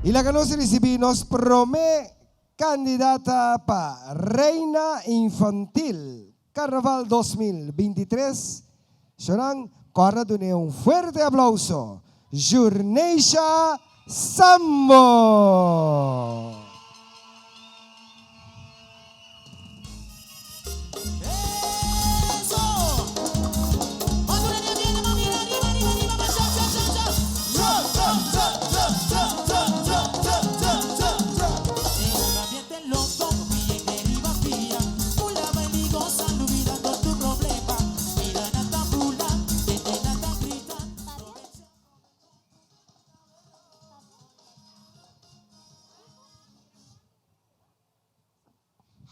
I laga nos risibí nos promé kandidata pa Reina Infantil Karnaval 2023. Shonan, kòrda dun'é un fuerte aplauso, Jurneisha Sambo!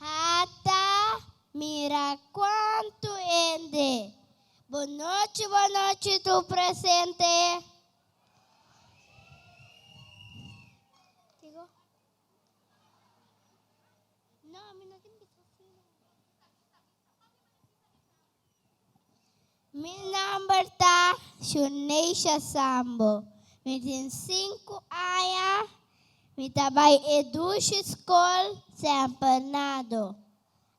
Hata mira cuantu hende. Bonochi bonochi tur presente. Mi nomber ta Shuneisha Sambo. Mi tin sinku aña. Mi ta bai e dushi skol San Bernardo.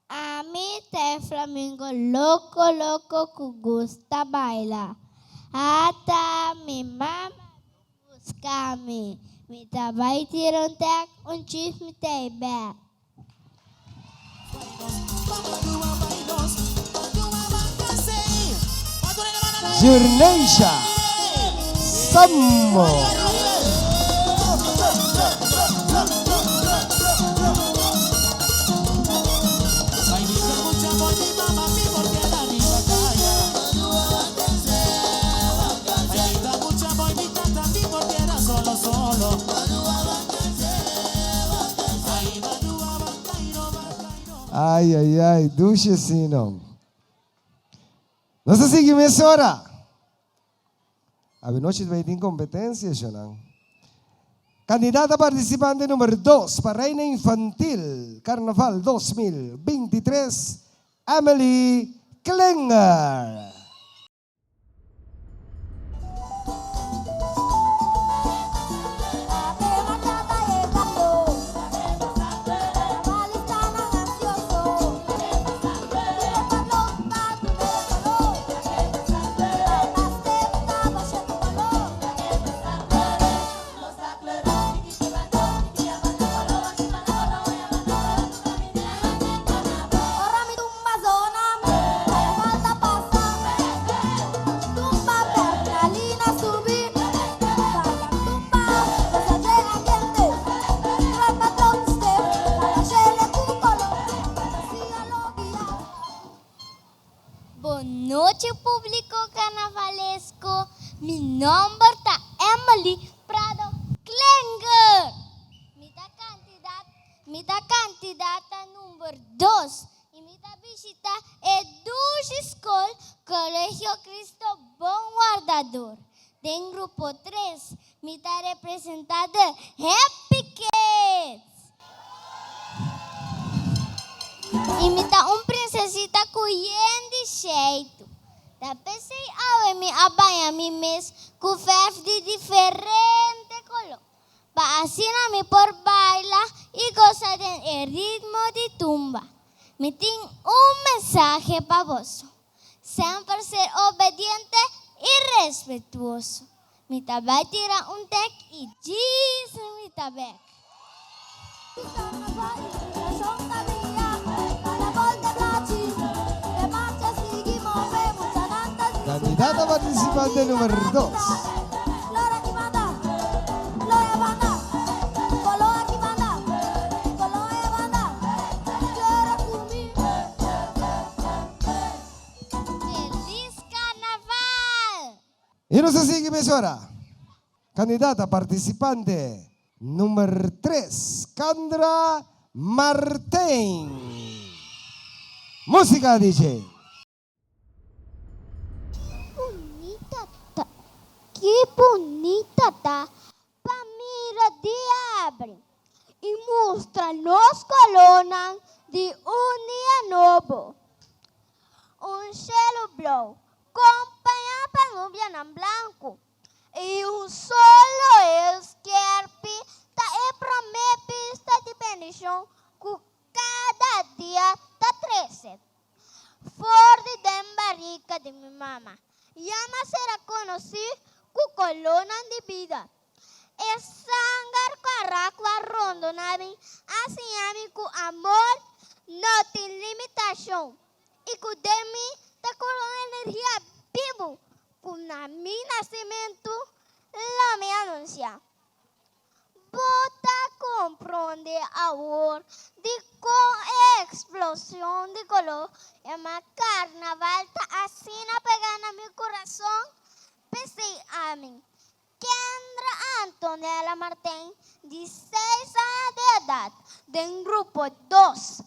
Ami ta e flamingo loko loko ku gusta baila. Ata mi mama bin buska mi. Mi ta bai tira un tek un chis mi ta e bek. Jurneisha Sambo. Ay ay ay, dushi asina. Nos ta sigui mesora. Avenochi ta bay tin competencia shonan. Candidata participante numero dos pa Reina Infantil Carnaval 2023, Emily Klinger. Bon nochi publico carnavalesco, mi nomber ta Emily Prado Klinger. Mi ta candidat mi ta candidata number dos y mi ta bishita e dushi scol Colegio Cristo Bon Wardador. Den grupo tres mi ta representa de Happy Kids. I mi ta un prinsesita ku yen di sheitu. Ta p'esei awe mi a baña mi mes ku fèrf di diferente koló, pa asina mi por baila i gosa den e ritmo di tumba. Mi tin un mensahe pa boso, Semper ser obediente i respetuoso. Mi ta bai tira un tek i djis mi ta bek. Candidata participante numero dos. Feliz Carnaval! Y nos a sigui mesora. Candidata participante number tres, Candra Martijn. Musica DJ. Bunita ta, ki bunita ta pa mira di abri i mustra nos kolónan di un dia nobo. Un shelu blou kompañá pa nubianan blanku i un solo el skerpi ta. promé bista di bendishon ku kada dia ta trese. For di den barika di mi mama, ya m'a sera konosí ku kolónan di bida. E sanger ku a rakua rondoná mi a siña mi ku amor no tin limitashon i ku den mi ta kore un energia bibu ku na mi nasimentu lo mi anunsiá. Bo ta komprondé awor dikon e eksploshon di koló yamá karnaval ta asina pegá na mi kurason? P'esei ami, Kendra Antonella Martijn, di seis aña di edat, den grupo dos,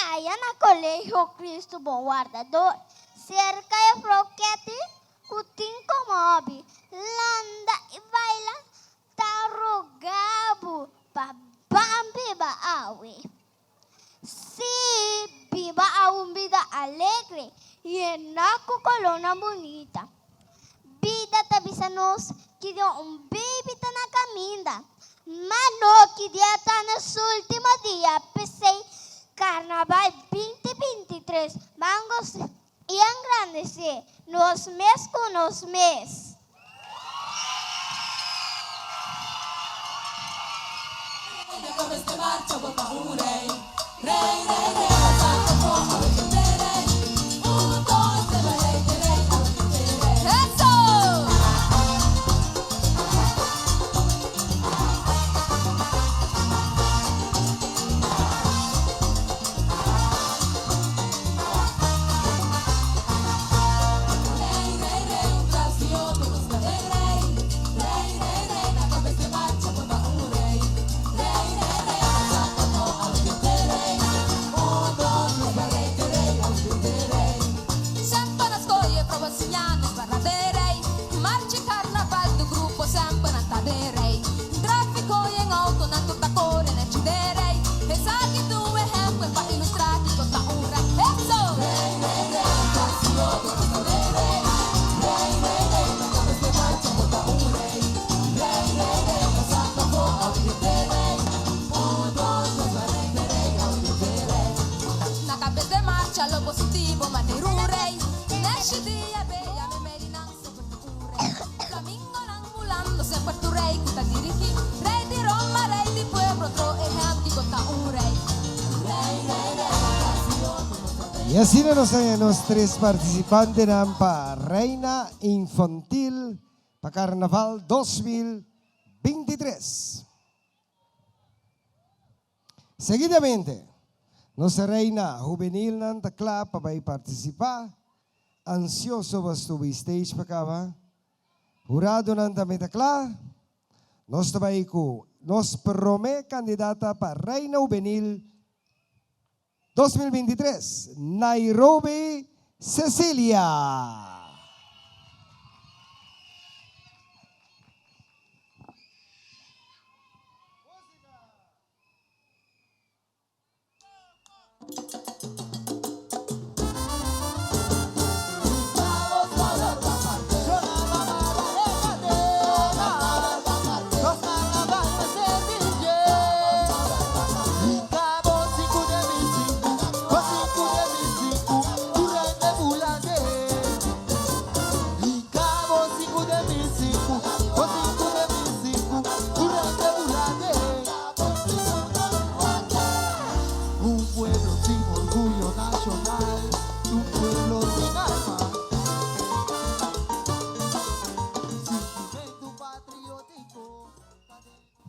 aya na Colegio Cristo Bon Wardador, serka Juffrouw Ketty, ku tin komo hòbi landa i baila, ta roga bo pa ban biba awe. Sí, biba awe un bida alegre, yená ku kolónan bunita. Bida ta bisa nos ki dia un baby ta na kaminda, ma no ki dia ta na su último dia. P'esei, Karnaval 2023 ban gosa i engrandesé nos mes ku nos mes. Y asina nos haña nos tres participantenan pa Reina Infantil pa Carnaval 2023. Seguidamente, nos reina hubenilnan ta kla pa bai partisipá. Ansioso pa subi stage pa kaba. Huradonan tambe ta kla. Nos ta bai ku nos promé kandidata pa reina hubenil 2023, Nairobi Cecilia.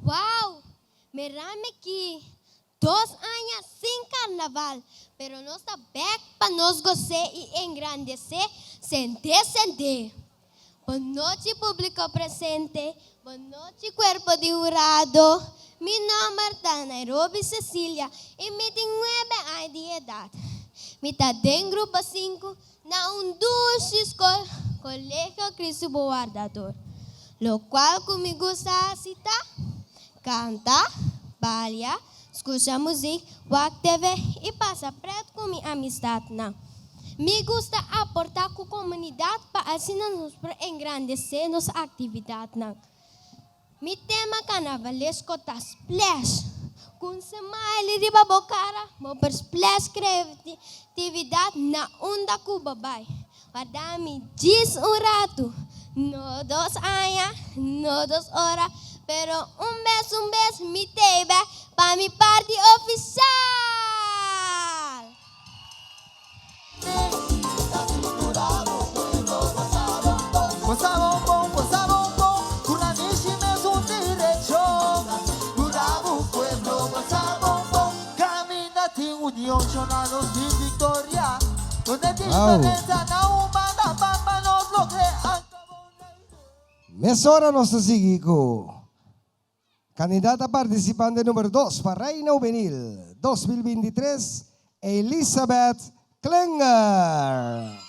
Wow! Mira mi ki dos aña sin carnaval, pero nos ta bek pa nos gos'é i engrandesé sendé sendé. Bon nochi publico presente, bon nochi cuerpo di hurado. Mi nomber ta Nairobi Cecilia y mi tin nuebe aña di edad. Mi ta den grupo sinku na un dushi skol Colegio Cristo Bo Wardador. Locual cu mi gusta haci ta, canta, balia, scucha muziek, wak TV y pasa pret cu mi amistadnan. Mi gusta aportá ku komunidat pa asina nos por engrandesé nos aktividatnan. Mi tema karnavalesko ta Splash! Ku un smiley riba bo kara, bo por splash kreatividat na unda ku bo bai. Warda mi djis un ratu, no dos aña, no dos ora, pero un bes un bes mi t'ei bek pa mi parti ofisial! Wow. Mesora nos ta sigui ku kandidata partisipante number dos pa Reina Hubenil 2023, Elizabeth Klinger.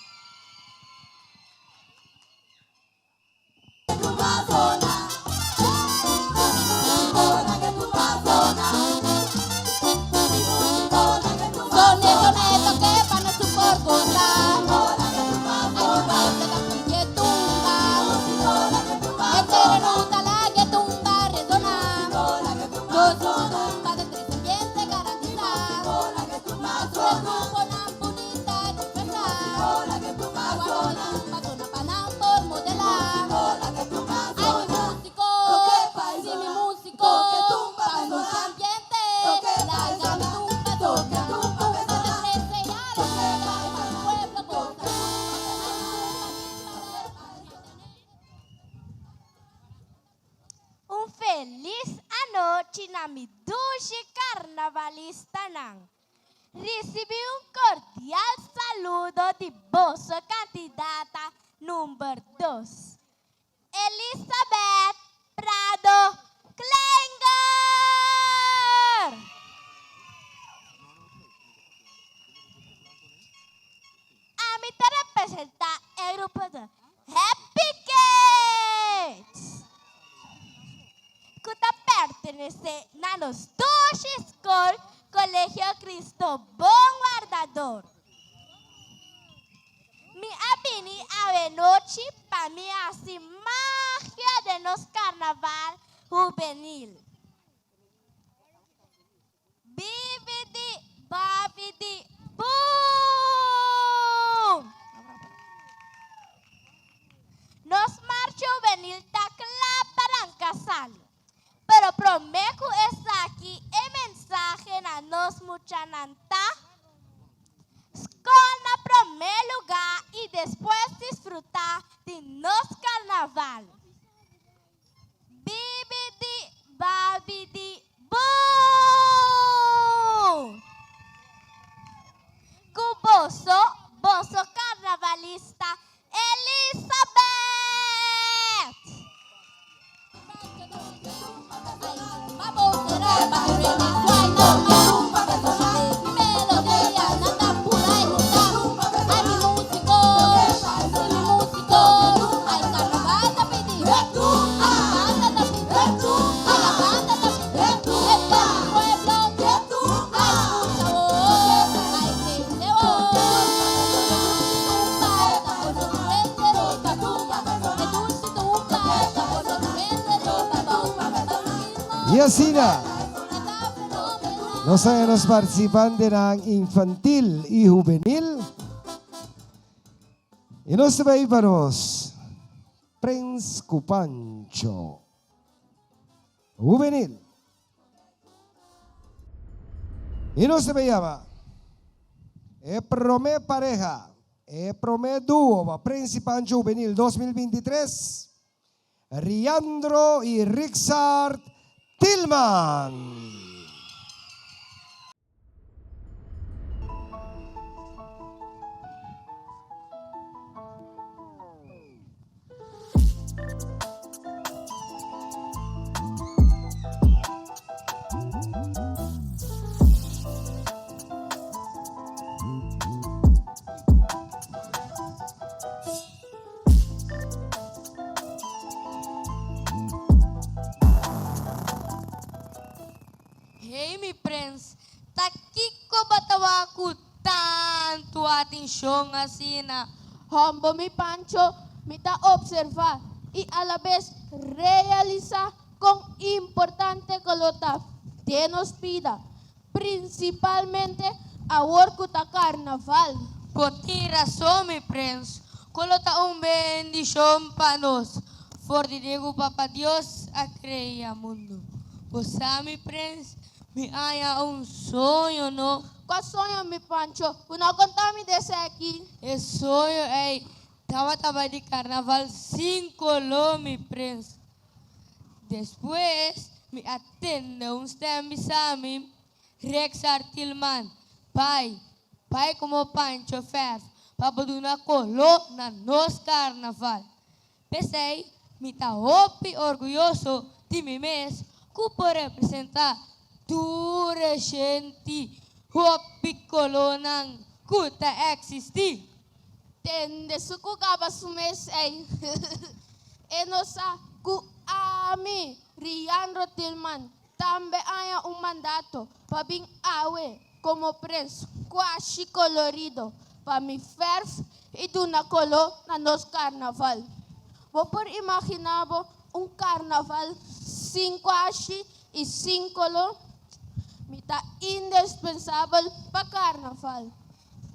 Un felis anochi na mi dushi karnavalistanan. Risibí un kordial saludo di boso kandidata number dos, Elizabeth Prado Klinger! Ami ta representá e grupo di Happy Kids ku ta pertenesé na nos dushi skol Colegio Cristo Bon Wardador. Mi a bini awenochi pa mi hasi magia den nos karnaval hubenil. Bibidi babidi boom! Nos marcha hubenil ta kla pa ranka sali. Pero promé ku esaki e mensahe na nos muchanan ta, Skol na promé lugá i despues disfrutá di nos karnaval. Bibidi babidi boo! Ku boso, boso karnavalista Elisabeth! Y asina, nos haya nos participantenan infantil y juvenil. Y nos ta bay pa nos Prins cu Pancho Juvenil. Y nos ta bay yama e prome pareha, e prome duo pa Prins y Pancho Juvenil 2023, Riandro y Rixard Tilman. Hey mi prens, ta kiko bo ta wak ku tantu atenshon asina? Hombo mi Pancho, mi ta observa i alabes realisa kon importante ku lo ta. den nos bida, prinsipalmente awor ku ta karnaval. Bo tin rason, mi prens. Kolo ta un bendishon pa nos. For di dia ku Papa Dios a krea mundu. Bo sa, mi prens, mi haña un soño, no? Kua soño, mi Pancho? Bo no a konta mi di esaki. E soño ei tabata bai di karnaval sin kolo, mi prens. Despues mi a tende un stèm bisa mi, Rexar Tilman, bai, bai komo Pancho Fèrf pa bo duna koló na nos karnaval. P'esei mi ta hopi orguyoso di mi mes ku por representá tur e shenti hopi kolónan ku ta eksistí. Tende su ku kaba su mes ei. E no sa ku ami, Riandro Tilman, tambe haña un mandato pa bin awe komo prens kuashi kolorido pa mi fèrf i duna koló na nos karnaval. Bo por imaginá bo un karnaval sin kuashi i sin koló? Mi ta indespensabel pa karnaval.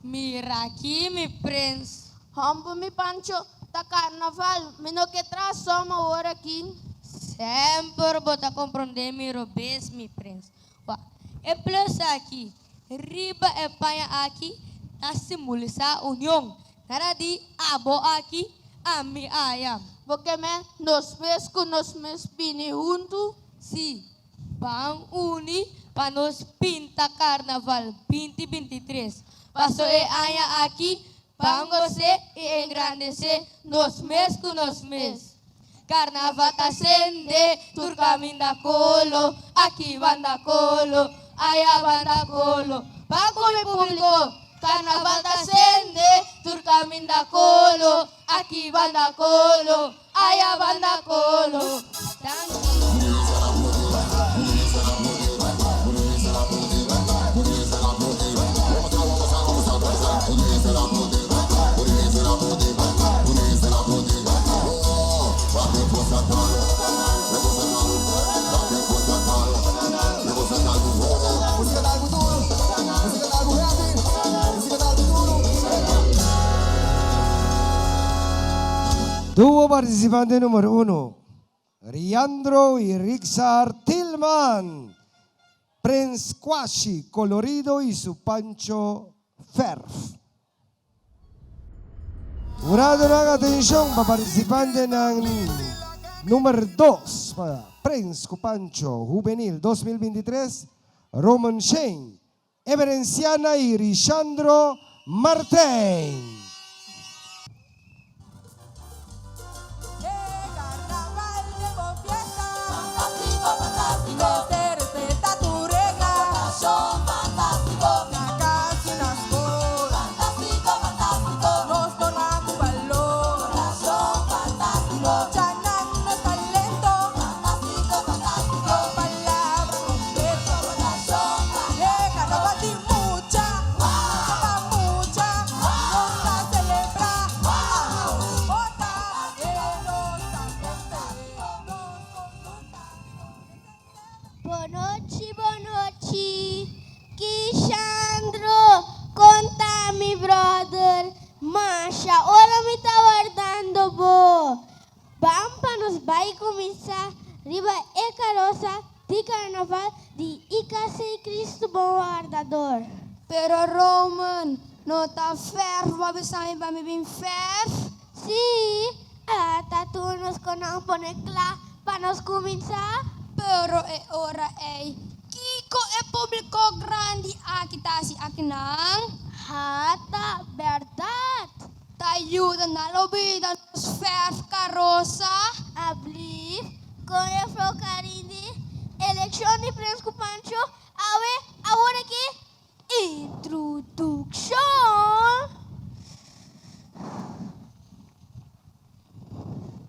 Mira aki mi prens. Homber mi Pancho, ta carnaval, mi no ke traha som awor aki. Semper bo ta comprende mi robes mi prens. Wak, e plus aki riba e paña aki ta simbolisa union. Nada di abo aki, ami aya. Bo ke men nos mes ku nos mes bini huntu? Si, Ban uni pa nos pinta Carnaval 2023. Paso e aña aki ban gos'é i engrandesé nos mes ku nos mes. Carnaval ta sende tur kaminda kolo, aki banda kolo, aya banda kolo. Ban ku mi publiko! Carnaval ta sende tur kaminda kolo, aki banda kolo, Aya banda kolo. Danki. Duo participante numero uno, Riandro y Rixar Tilman, Prens Kwashi Colorido y su Pancho Ferf. Huradonan atencion pa participantenan numero dos pa Prens cu Pancho Juvenil 2023, Roman Shane, Emerenciana y Rishandro Martijn. Bonochi bonochi Kishandro konta mi brother masha ora mi ta wardando bo ban pa nos bai kuminsá riba e karosa di karnaval di IKC Cristo Bon Wardador. Pero Roman no ta fèrf bo a bisa mi pa mi bin fèrf? Sí, ata tur nos konan pone kla pa nos kuminsá. Pero e ora ei, kiko e públiko grandi aki ta hasi akinan? Ha, ta bèrdat! Ta yuda nan lo bida nos fèrf karosa? Ablief, kon juffrouw Karin di, elekshon di Prins ku Pancho, awe, awor aki, Introdukshon!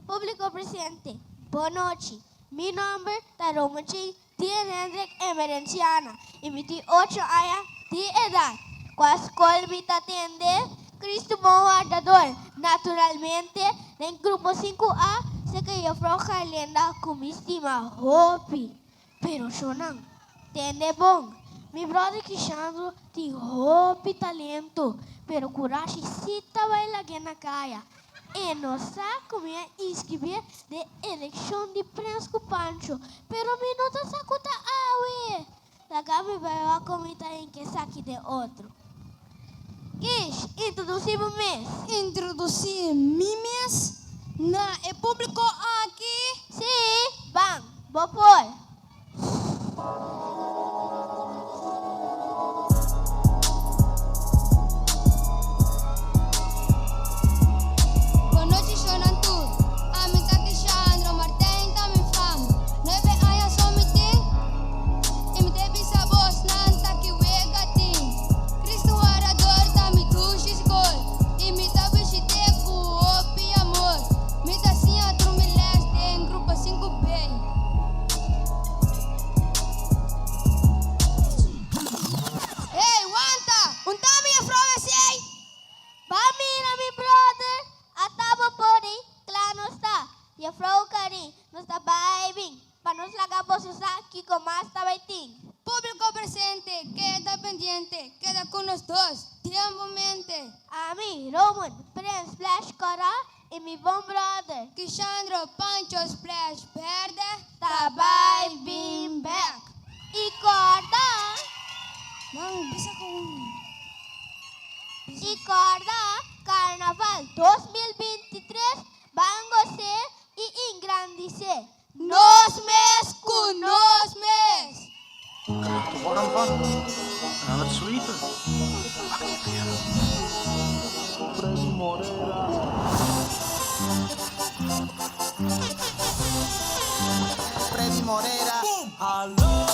Públiko presente, bonochi. Mi nòmber ta Roman Chin Tien Hendrik Emerenciana i mi tin ocho aña di edat. Kua skol mi ta tende? Cristo Bon Wardador. Naturalmente, den grupo 5A, seka Juffrouw Garlenda ku mi stima hopi. Pero shonnan. Tende bon, mi brother Kishandro tin hopi talento, pero kurashi sí ta bai lag'é na kaya. E no sa ku mi a inskribí den elekshon di Prens ku Pancho, pero mi no ta sa ku ta awe. Laga mi bai wak kon mi ta hinka esaki den otro. Kish, introdusí bo mes. Introdusí mi mes na e públiko aki? Sí, ban, bo por. Bon nochi shownan tur. Ami ta Kishandro Martijn ta mi fam. Nuebe aña so mi tin i mi ta bisa bosnan ta ki wega tin. Cristo Warador ta mi dushi skol i mi ta bishit'é ku hopi amor. Mi ta siña tur mi les den grupo 5B. Hey, wanta! Un ta mi juffrouw esey? Ba mira mi brother, ata bo podi, kla nos ta. Juffrouw Karin, nos ta bai bin, pa nos laga boso sa kiko mas ta bai tin. Publico presente, keda pendiente, keda cu nos dos, den bo mente. Ami, Roman, Prins, Flash, Cora y mi bon brother. Kishandro, Pancho, Splash, Berde. Ta bai bin bek. Y corda. Nan bisa cu un. Y corda, Carnaval 2023 ban gos'é y engrandis'é. Nos mes cu nos mes. Krijg er warm van. En aan het zweten. Activeren. Freddy Moreira. Freddy Moreira. Hallo,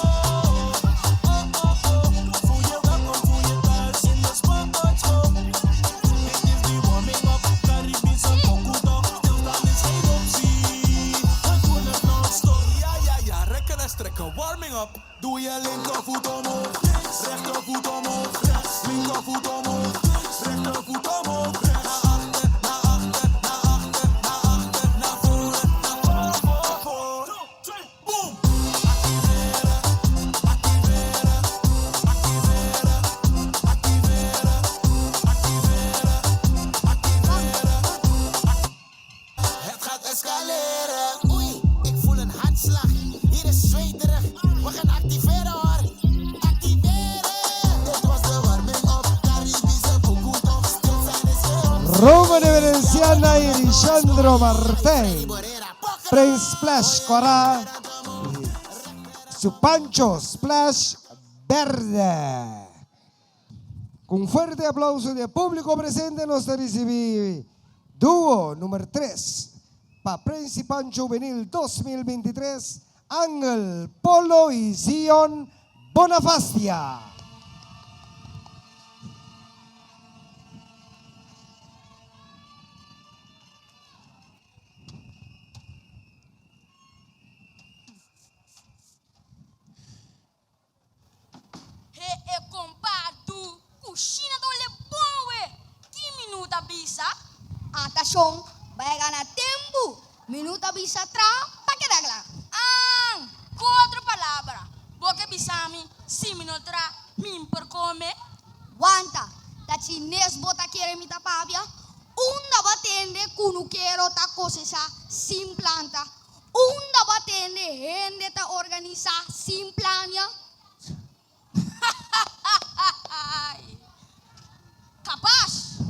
oh oh oh. Voel je welkom, voel je thuis in de sportschool. Dit is die warming up, Caribische pokoe toch. Stilstaan is geen optie. We doen het non-stop. Ja, ja, ja, rekken en strekken, warming up. Doe je linkervoet omhoog, rechtervoet omhoog, linkervoet omhoog, rechtervoet omhoog. Naar achter, naar achter, naar achter, naar achter, naar voren, naar voor, voor, voor. 2, 3, boom! Activeren, activeren, activeren, activeren, activeren, activeren. Het gaat escaleren. Oei, ik voel een hartslag. Hier is zweterig. We gaan activeren hoor. Activeren. Dit was de warming up. Caribische pokoe toch. Stil zijn is geen optie. Roman Emerenciana y Lisandro Martijn. Moreira. Prince Splash Cora. Su Pancho Splash Verde. Cu un fuerte aplauso di publico presente nos ta ricibi duo number 3 pa Prince y Pancho Juvenil 2023, Angel Polo y Zion Bonafastia. He e kompa tu kushina ta ole bon we. Ki minuta bisa? Atashon, bai gana tempu. Minuta bisa tra pa keda kla. An, ku otro palabra, bo ke bisa mi si mi no tra mi n'por kome? Wanta, ta chines bo ta kere mi ta papia? Unda bo a tende kunukero ta kosechá sin planta? Unda bo a tende hende ta organisá sin plania? Kapas!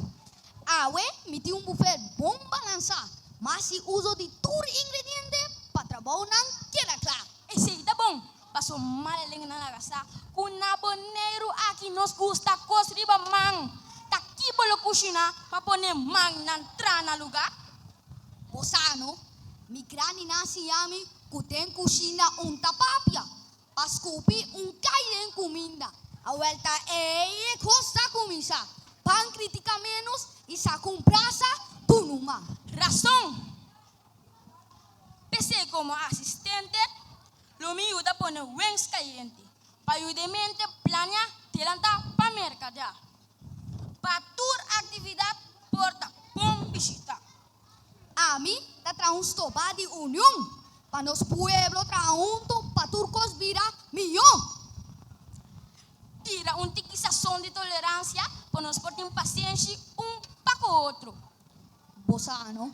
Awe mi tin un bufet bon balansá, ma hasi uso di tur ingrediente pa trabounan keda kla. Esei ta bon, paso mal lenganan a gasta ku na Boneiru aki nos gusta kos riba man. Ta ki bo lo kushiná pa pone mannan tra na lugá? Bo sa no, mi grandinan a siña mi ku den kushina un ta papia, Pa skupi un kai den kuminda. Awel ta ei e kos ta kuminsá. Pan kritika ménos i sa ku un brasa tu numa. Rason. P'esei komo asistente lo mi yuda pone wens kayente pa yuda e mente plania delantá pa merkadea. Pa tur aktividat por ta bon bishitá. Ami ta traha un stoba di union pa nos pueblo traha hunto pa tur kos bira mihó. Tira un tiki sazon di toleransia pa nos por tin pasenshi un pa ku otro. Bo sa no,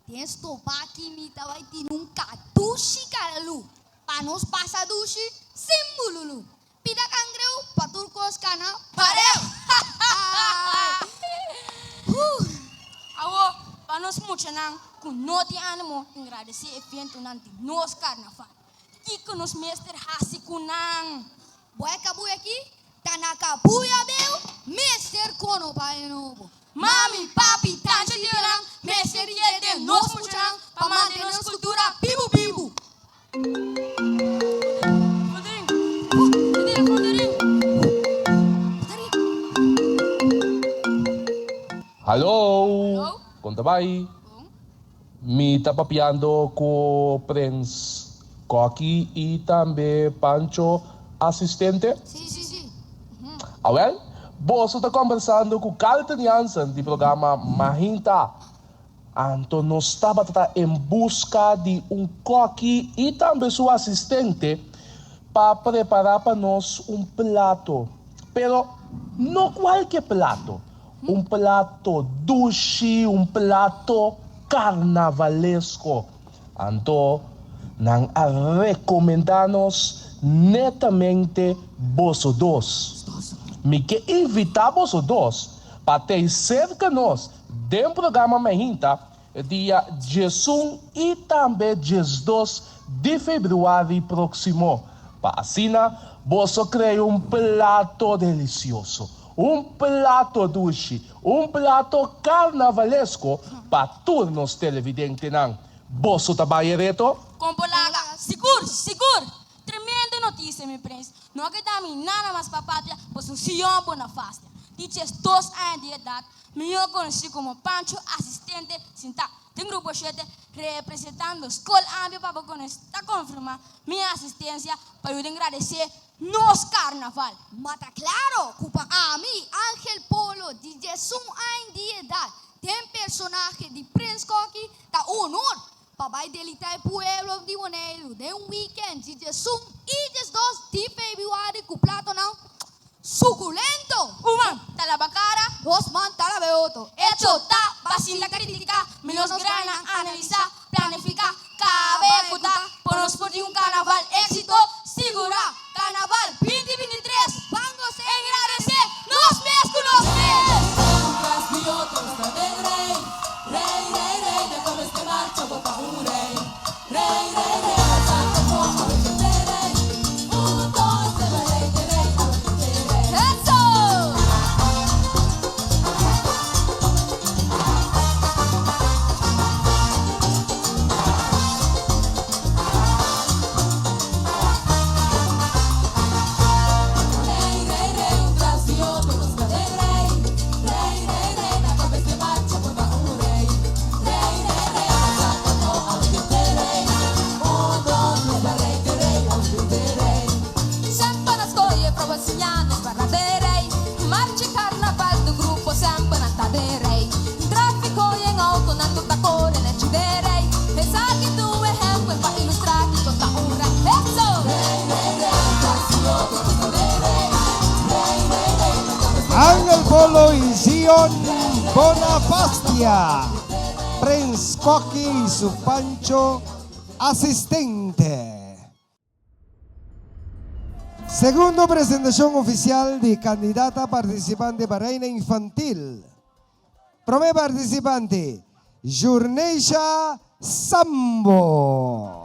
den stobaki mi ta bai tin un kadushi karalu pa nos pasa dushi sin bululu. Pida kangreu pa tur kos kana pareu. Awo, pa nos muchanan ku no tin animo engradesé eventonan di nos karnaval, kiko nos mester hasi ku nan? Bo e kabuya aki ta na kabuya beu mester kono pa e nobo. Mami, papi, tanchi tionan mester yel den nos muchanan pa mantene nos kultura bibu bibu. Hallo, kon ta bai? Mi ta papiando ku Prens Koki i tambe Pancho asistente? Sí, sí, sí. Awel, boso ta kombersando ku Carlton Jansen di programa Mahinta. Anto nos tabata ta en buska di un koki i tambe su asistente pa prepará pa nos un plato. Pero no kualke plato, un plato dushi, un plato karnavalesko. Anto nan a rekomendá nos netamente boso dos. Mi ke invitá boso dos pa tei serka nos den programa Mehinta dia 11 i tambe 12 di febrüari próksimo, pa asina boso krea un plato delisioso, un plato dushi, un plato karnavalesko pa tur nos televidentenan. Boso ta bai e reto? Kompolaga, Sigur, sigur! Tremendo notisia, mi prens. No a keda mi nada mas pa papia, pasobra Sion Bonafastia, di 12 aña di edat, Mihó konosí komo Pancho Asistente sintá den grupo shete representando Skol Ampio pa bo konos ta konfirmá mi asistensia pa yuda engradesé nos karnaval. Ma ta klaro ku pa ami, Angel Polo, di 11 aña di edat, den personahe di Prins Koki, ta un honor pa bai delitá e pueblo di Boneiru den un weekend di 11 i 12 di febrüari ku platonan sukulento. Un man ta laba kara, dos man ta laba e otro. Echo ta pa sinta kritiká, mi nos grana analisá, planifiká, kaba ehekutá, pa nos por tin un karnaval éksito sigurá. Karnaval 2023, Ban gos'é! Engradesé nos mes ku nos mes! Un tras di otro sta den rei, rei, rei, rei, na kabes di marcha bo ta un rei, rei, rei, rei, bo ta kafó awe ke te rei, un, dos, tres, ba rei te rei, awe ke te rei. Eso! Rei, rei, rei, un tras di otro nos ta den rei, rei, rei, rei, na kabes di marcha bo ta un rei, rei, rei, rei, bo sa kafó awe ke te rei, un, dos, tres, ba rei te rei, awe ke te rei. Semper na skol e proba siña nos parla de rei. Marcha karnaval do grupo semper nan ta den rei. Tráfiko i en outonan tur ta kore nechi den rei. Esaki ta un ehèmpel pa ilustrá kiko ta un rei. Eso! Angel Polo y Zion Bonafastia. Prins Koki y su Pancho asistente. Segundo presentashon ofisial di kandidata partisipante pa Reina Infantil. Promé partisipante, Jurneisha Sambo.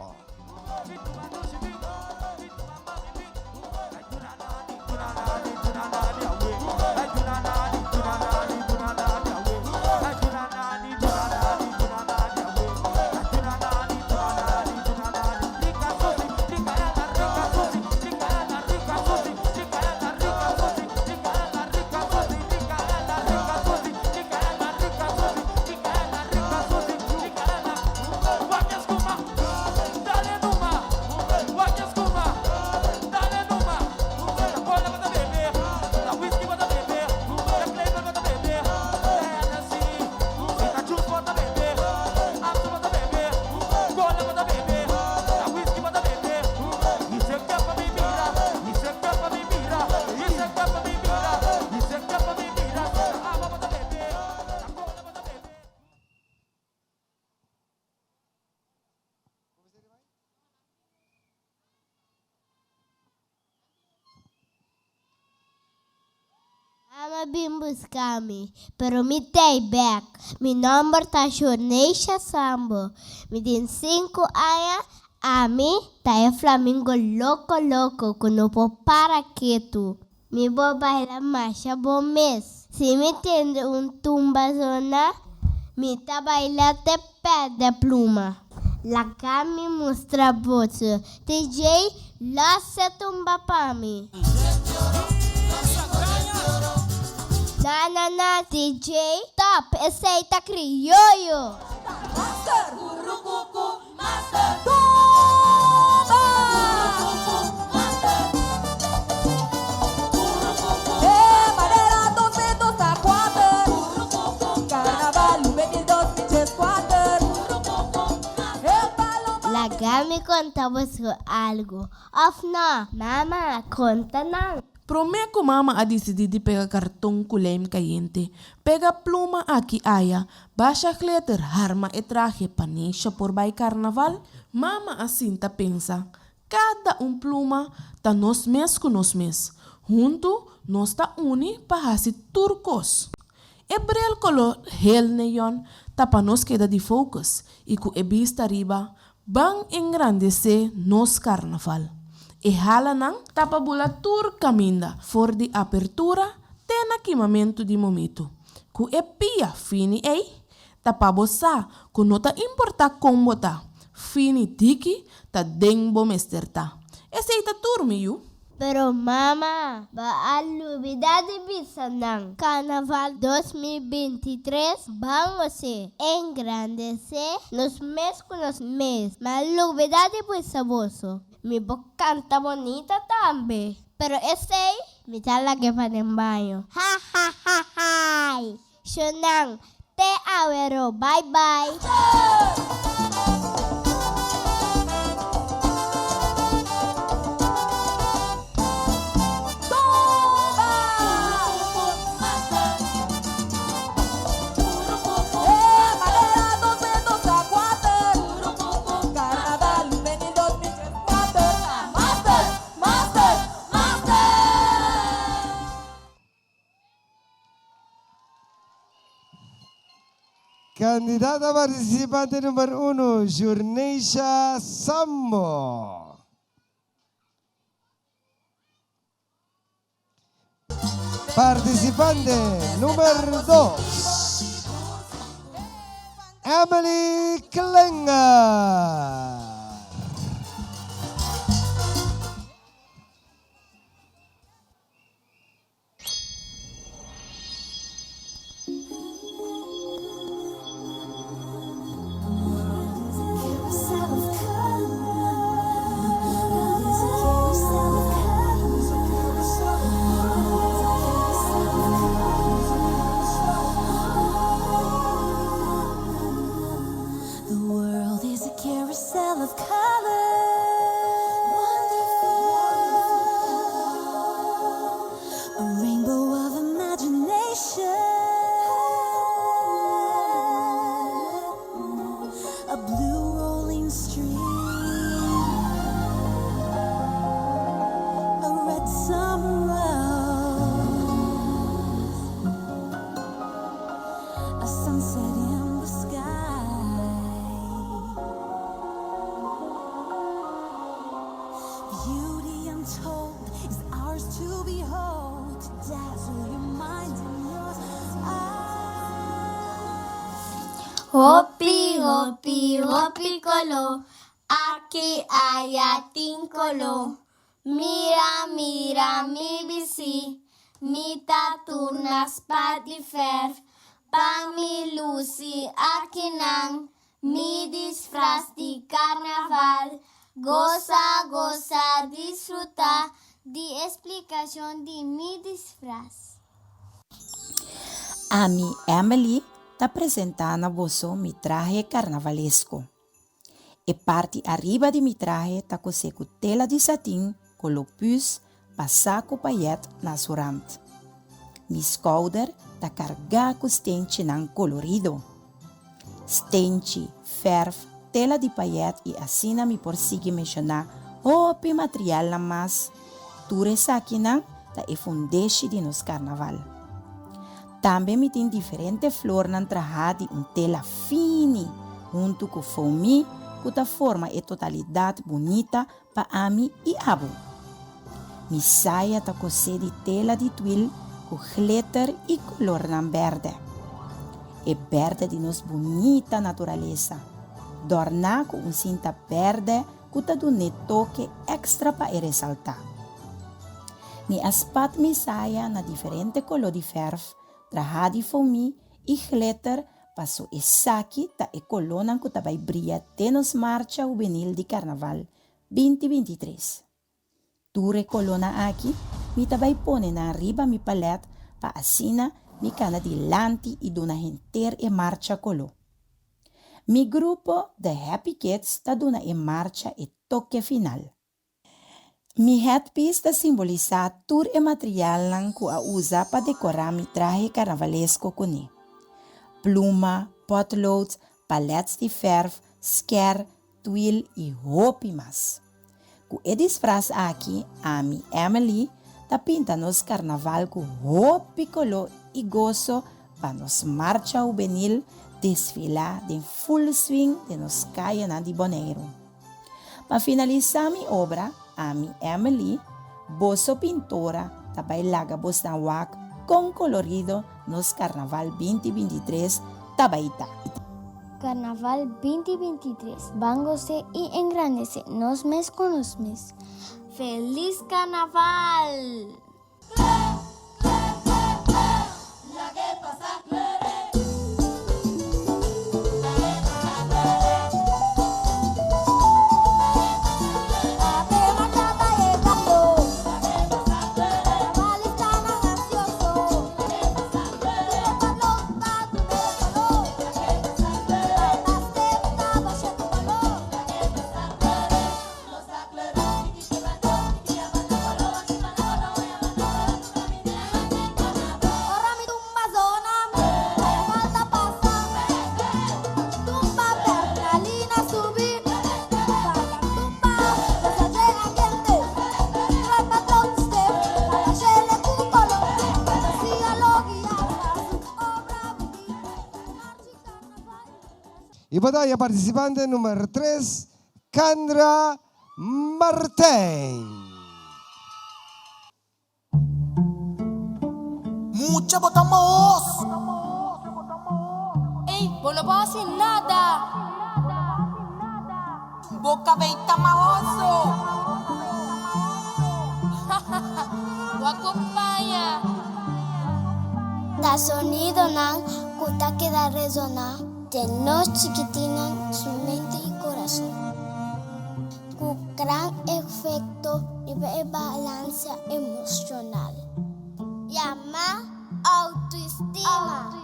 Mama bin buska mi, pero mi t'ei bek. Mi nomber ta Shurneisha Sambo. Mi tin sinku aña, ami ta e flamingo loko loko ku no por para ketu. Mi por baila masha bon mes. Si mi tende un tumba zona, mi ta baila te pèrdè pluma. Laga mi mustra boso. DJ, los e tumba pa mi. Na na na DJ, stop, esei ta krioyo. Laga mi konta boso algu. Òf no, mama, konta nan. Promé ku mama a disidí di pega karton ku lijm kayente, pega pluma aki aya, Basha glitter harma e trahe pa Neisha por bai karnaval, mama a sinta pensa, Kada un pluma ta nos mes ku nos mes. Huntu nos ta uni pa hasi tur kos. E bril kolor hel neon ta pa nos keda di focus i ku e bista riba ban engrandesé nos karnaval. E halanan ta pa bula tur kaminda for di apertura te na kimamentu di momitu. Ku e pia fini ei, ta pa bo sa ku no ta importá kon bo ta, fini diki ta den bo mester ta. Esei ta tur, mi yu. Pero mama, bo a lubidá di bisa nan. Carnaval 2023 ban gos'é, engrandesé nos mes ku nos mes. Mi a lubidá di bisa boso, mi por kanta bonita tambe. Pero esei mi ta lag'é pa den baño. Hahahahay! Shonnan, te awero, bai bai! Kandidata partisipante number uno, Jurneisha Sambo. Partisipante number dos, Emily Klinger. Hopi, hopi, hopi koló, aki aya tin koló. Mira, mira mi bisti, mi ta turna spat di fèrf. Pa mi lusi akinan, mi disfras di karnaval. Gosa, gosa, disfrutá di e splikashon di mi disfras. Ami, Emily, ta presentá na boso mi trahe karnavalesko. E parti ariba di mi trahe ta kosé ku tela di satin koló püs pasá ku payèt na su rant. Mi skouder ta kargá ku stenchinan kolorido. Stenchi, fèrf, tela di payèt i asina mi por sigui menshoná hopi materialnan mas, tur esakinan ta e fundeshi di nos karnaval. Tambe mi tin diferente flornan trahá di un tela fini huntu ku foamí ku ta forma e totalidat bunita pa ami i abo. Mi saya ta kosé di tela di twil ku glitter i kolornan bèrdè. E bèrdè di nos bunita naturalesa, dòrná ku un sinta bèrdè ku ta dun'é toke èkstra pa e resaltá. Mi a spat mi saya na diferente koló di fèrf, trahá di foamí i glitter paso esaki ta e kolónan ku ta bai bria den nos marcha hubenil di karnaval 2023. Tur e kolónan aki mi ta bai pone nan riba mi palèt pa asina mi kana dilanti i duna henter e marcha koló. Mi grupo The Happy Kids ta duna e marcha e toke final. Mi headpiece ta simbolisá tur e materialnan ku a usa pa dekorá mi trahe karnavalesko kuné. Pluma, potlood, palèts di fèrf, skèr, twil i hopi mas. Ku e disfras aki, ami, Emily, ta pinta nos karnaval ku hopi koló i goso pa nos marcha hubenil desfilá den full swing den nos kayanan di Boneiru. Pa finalisá mi obra, ami, Emily, boso pintora, ta bai laga bosnan wak kon kolorido nos Karnaval 2023 ta bai ta. Karnaval 2023, ban gos'é i engrandesé nos mes ku nos mes. Felis Karnaval! Y batalla participante numero 3, Candra Martijn. Mucha bo ta mahos. Ey, bo no por haci nada. Bo cabey ta mahoso. Bo acompaña. Ta sonidonan cu ta keda resoná den nos chikitinnan su mente i corazon, cu gran efecto riba e balansa emocional, yamá autoestima.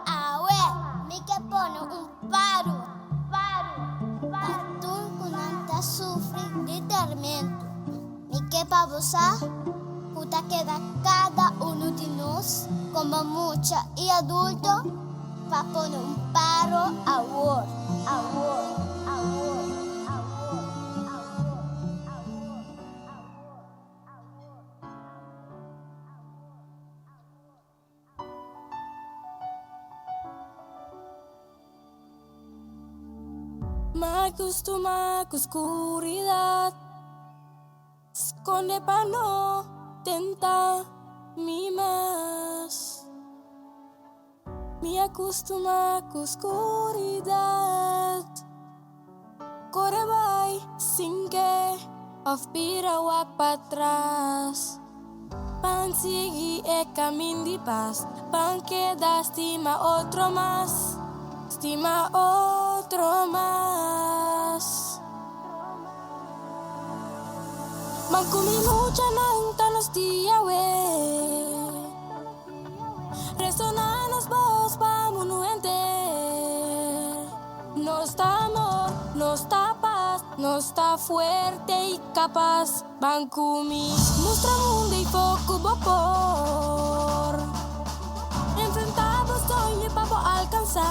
Awe mi ke pone un paru pa tur ku nan ta sufri di tormento. Mi ke pa bo sa ku ta keda kada unu di nos komo mucha i adulto pa pone un paro awor, awor, awor, awor, awor, awor, awor, awor. M'a custuma cu scuridad Sconde pa no tenta mi mas Mi a custuma cu scuridad Core bai sin ke of bira wak patras Pan sigui e camin di pas Pan keda stima otro mas Stima otro mas Man cu mi muchanan ta nos dia we Resona nos bos pa mundu henter Nos ta amor, nos ta pas, nos ta fuerte y capas Ban cu mi, mustra mundo y fo cu bo por Enfrenta bo soño pa bo alcansa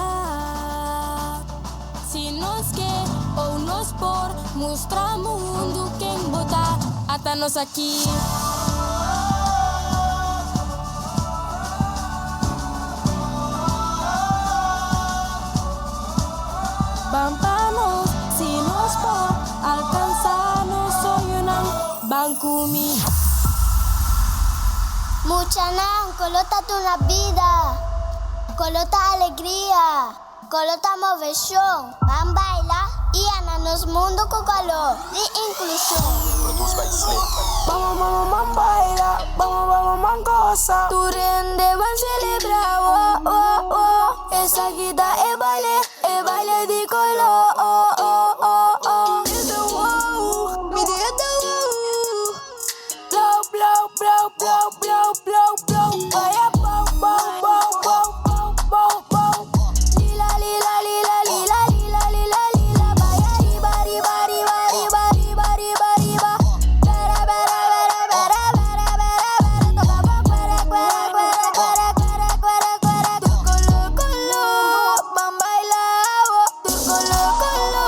Si nos ke o nos por, mustra mundo ken bo ta Ata nos aki. Ban pa nos, si nos por alkansá nos soñonan, ban ku mi. Muchanan, kolo ta duna bida, kolo ta alegria, kolo ta moveshon. Ban baila i yana nos mundu ku kolo di inklushon. Produce by Slick. Vamos, vamos, ban baila, vamos, vamos, ban goza. Tur hende ban celebra, oh, oh, oh. Esaki ta e baile, e baile di kolo, oh, oh, oh, oh. Mi ta wow, mi dia ta wow. Blow, blow, blow, blow, blow, blow, blow. Vaya bow, bow, bow, bow, bow, bow, bow. Lila, lila, lila, lila, lila, lila, lila. Vaya riba, riba, riba, riba, riba, riba, riba. Bera, bera, bera, bera, bera, bera, bera. Toca pa cuera, cuera, cuera, cuera, cuera, cuera, cuera. Tur kolo, kolo, ban baila, oh. Tur kolo, kolo,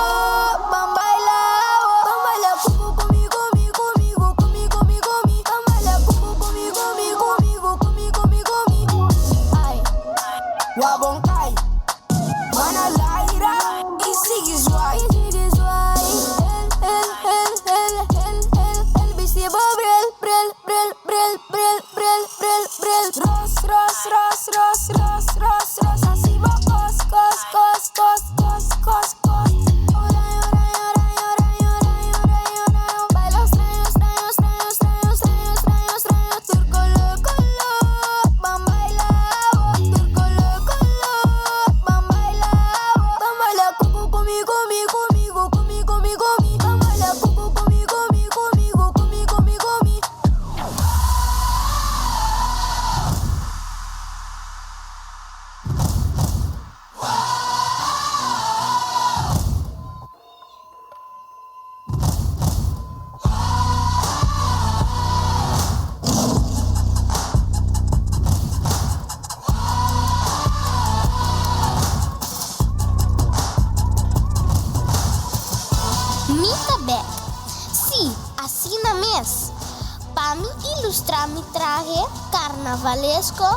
ban baila, oh. Ban baila ku, kumi, kumi, kumi, kumi, kumi, kumi. Ban baila ku, kumi, kumi, kumi, kumi, kumi, kumi. Ay. Wabon kai. Mana laira i sigui zwaai. I sigui zwaai. El, el, el, el, el, el, el bisti bo bril, bril, bril, bril, bril, bril, bril, bril. Ros, ros, ros, ros, ros, ros, ros. Hasi bo kos, kos, kos, kos, kos, kos, kos. Oraño, oraño, oraño, oraño, oraño, oraño, oraño. Baila straño, straño, straño, straño, straño, straño, straño. Tur kolo, kolo, ban baila, oh. Tur kolo, kolo, ban baila, oh. Ban baila ku, kumi, kumi, kumi, kumi, kumi, kumi. Ban baila ku, kumi, kumi, kumi, kumi, kumi, kumi. Mi ta bek. Sí, asina mes. Pa mi ilustrá mi trahe karnavalesko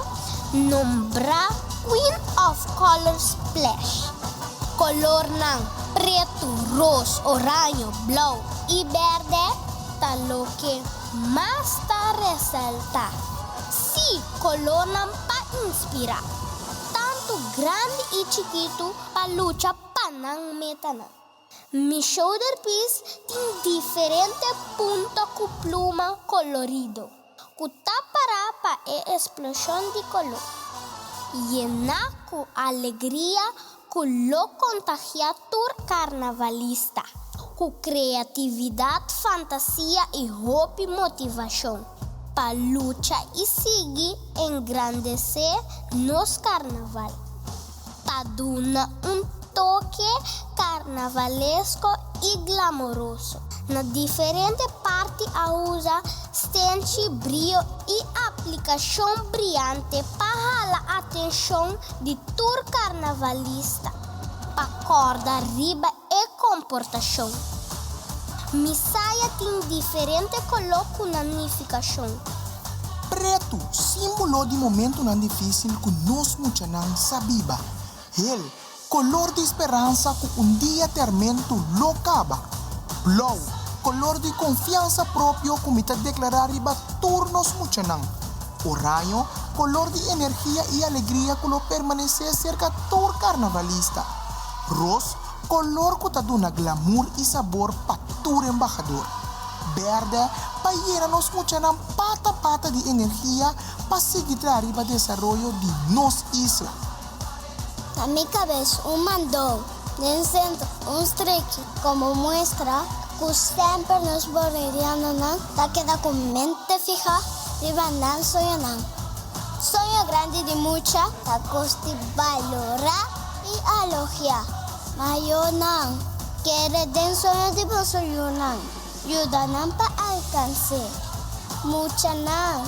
nombrá Queen of Color Splash. Kolornan pretu, ros, oraño, blou i bèrdè ta loke mas ta resaltá. Sí, kolornan pa inspirá. Tantu grandi i chikitu pa lucha pa nan metanan. Mi shoulder piece tin diferente punto ku pluma kolorido ku ta pará pa e esploshon di koló. Yená ku alegria ku lo kontagiá tur karnavalista ku kreatividat, fantasia i hopi motivashon pa lucha i sigui engrandesé nos karnaval. Pa duna un toke karnavalesko i glamoroso. Na diferente parti a usa stenchi, brio i aplikashon briante pa hala atenshon di tur karnavalista pa kòrda riba e komportashon. Mi saya tin diferente koló ku nan nifikashon. Pretu, símbolo di momentunan difísil ku nos muchanan sa biba. Hel, kolor di speransa ku un dia termentu lo kaba. Blou, kolor di konfiansa propio ku mi ta deklará riba tur nos muchanan. Oraño, kolor di energia i alegria ku lo permanesé serka tur karnavalista. Ros, kolor ku ta duna glamur i sabor pa tur embahador. Bèrdè pa yena nos muchanan pata pata di energia pa sigui traha riba desaroyo di nos isla. Na mi kabes un mandou, den sentro un streki komo muestra ku semper nos bonerianonan ta keda ku mente fihá riba nan soñonan. Soño grandi di mucha ta kos di balorá i alogiá. Mayornan, kere den soño di boso yunan, yuda nan pa alkans'é. Muchanan,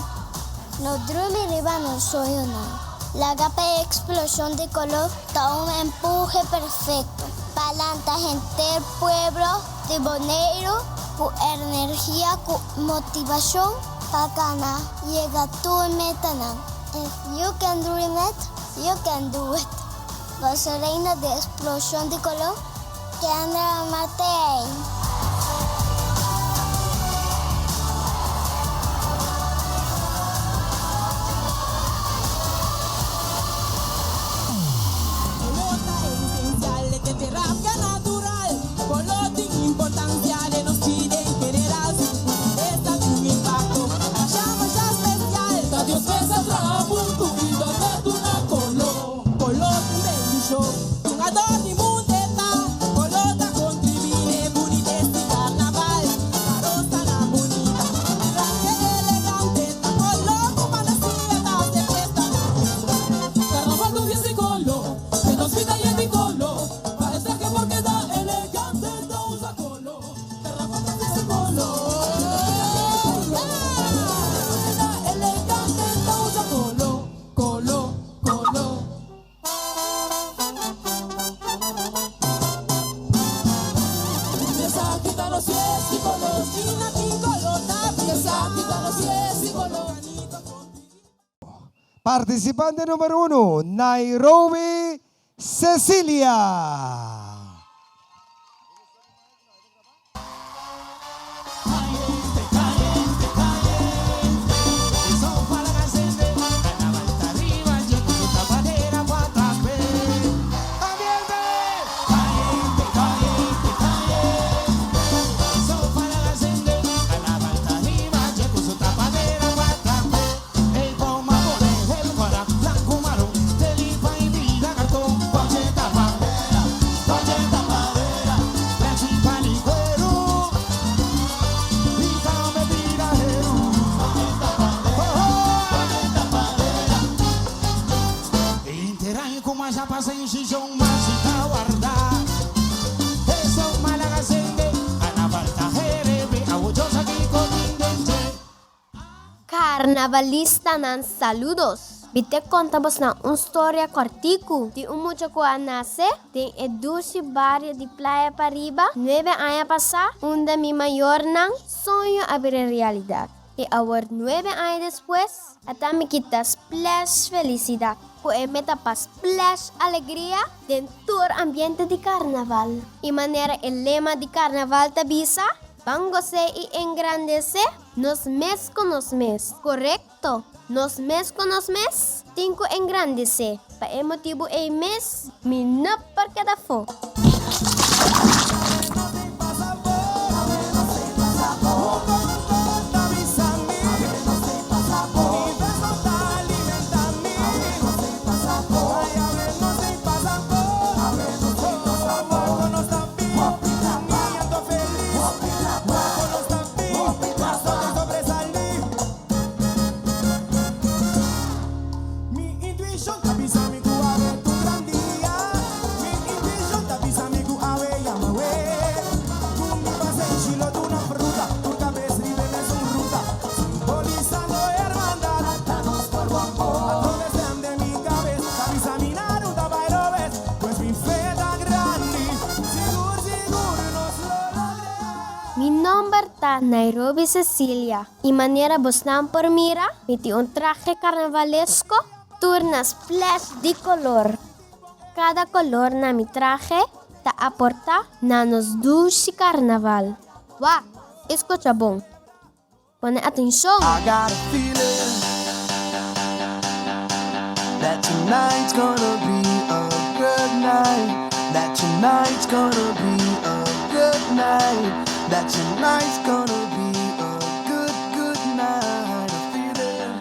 no drumi riba nan soñonan. Laga pa e eksploshon di koló ta un empuhe perfekto pa lanta henter pueblo di Boneiru ku energia ku motivashon pa kana yega tur metanan. If you can dream it, you can do it. Boso reina di eksploshon di koló. Kendra Martijn. Color ta esencial, e terapia natural. Color tin importancia den nos bida en general. Esta tin un impacto masha masha special. Ta Dios mes a traha punto y dor a duna color. Color ta un bendicion, un ador di mundo e ta. Color ta contribi n'e bunites di carnaval. Aros ta na bunita, traje elegante ta. Color cu fantasia ta hace fiesta natural. Carnaval ta un fiesta di color, den nos bida yen di color. Pa e traje por keda elegante ta usa color. Carnaval ta un fiesta di color, den nos bida yen di color. Pa e traje por keda elegante ta usa color, color, color. Esaki ta nos fiesta di color, China tin color ta Esaki ta nos fiesta di color. Participante numero uno, Nairobi Cecilia. Carnavalistanan saludos! Mi te conta bosnan un storia cortico di un mucha cu a nace den e dushi bario di Playa Pariba nuebe aña pasa unda mi mayornan soño a bira realidad. Y awor nuebe aña despues ata mi kita splash felicidad cu e meta pa splash alegria den tur ambiente di carnaval. Y manera e lema di carnaval ta bisa, Ban gos'é y engrandecé nos mes cu nos mes. Corecto, nos mes cu nos mes tin cu engrandecé. Pa e motibu ei mes mi no por keda afó. Mi nomber ta Nairobi Cecilia y manera bosnan por mira mi tin un traje carnavalesco tur na splash di color. Cada color na mi traje ta aporta na nos dushi carnaval. Wak, escucha bon. Pone atencion! I got a feeling that tonight's gonna be a good night. That tonight's gonna be a good night. That tonight's gonna be a good, good night. A feeling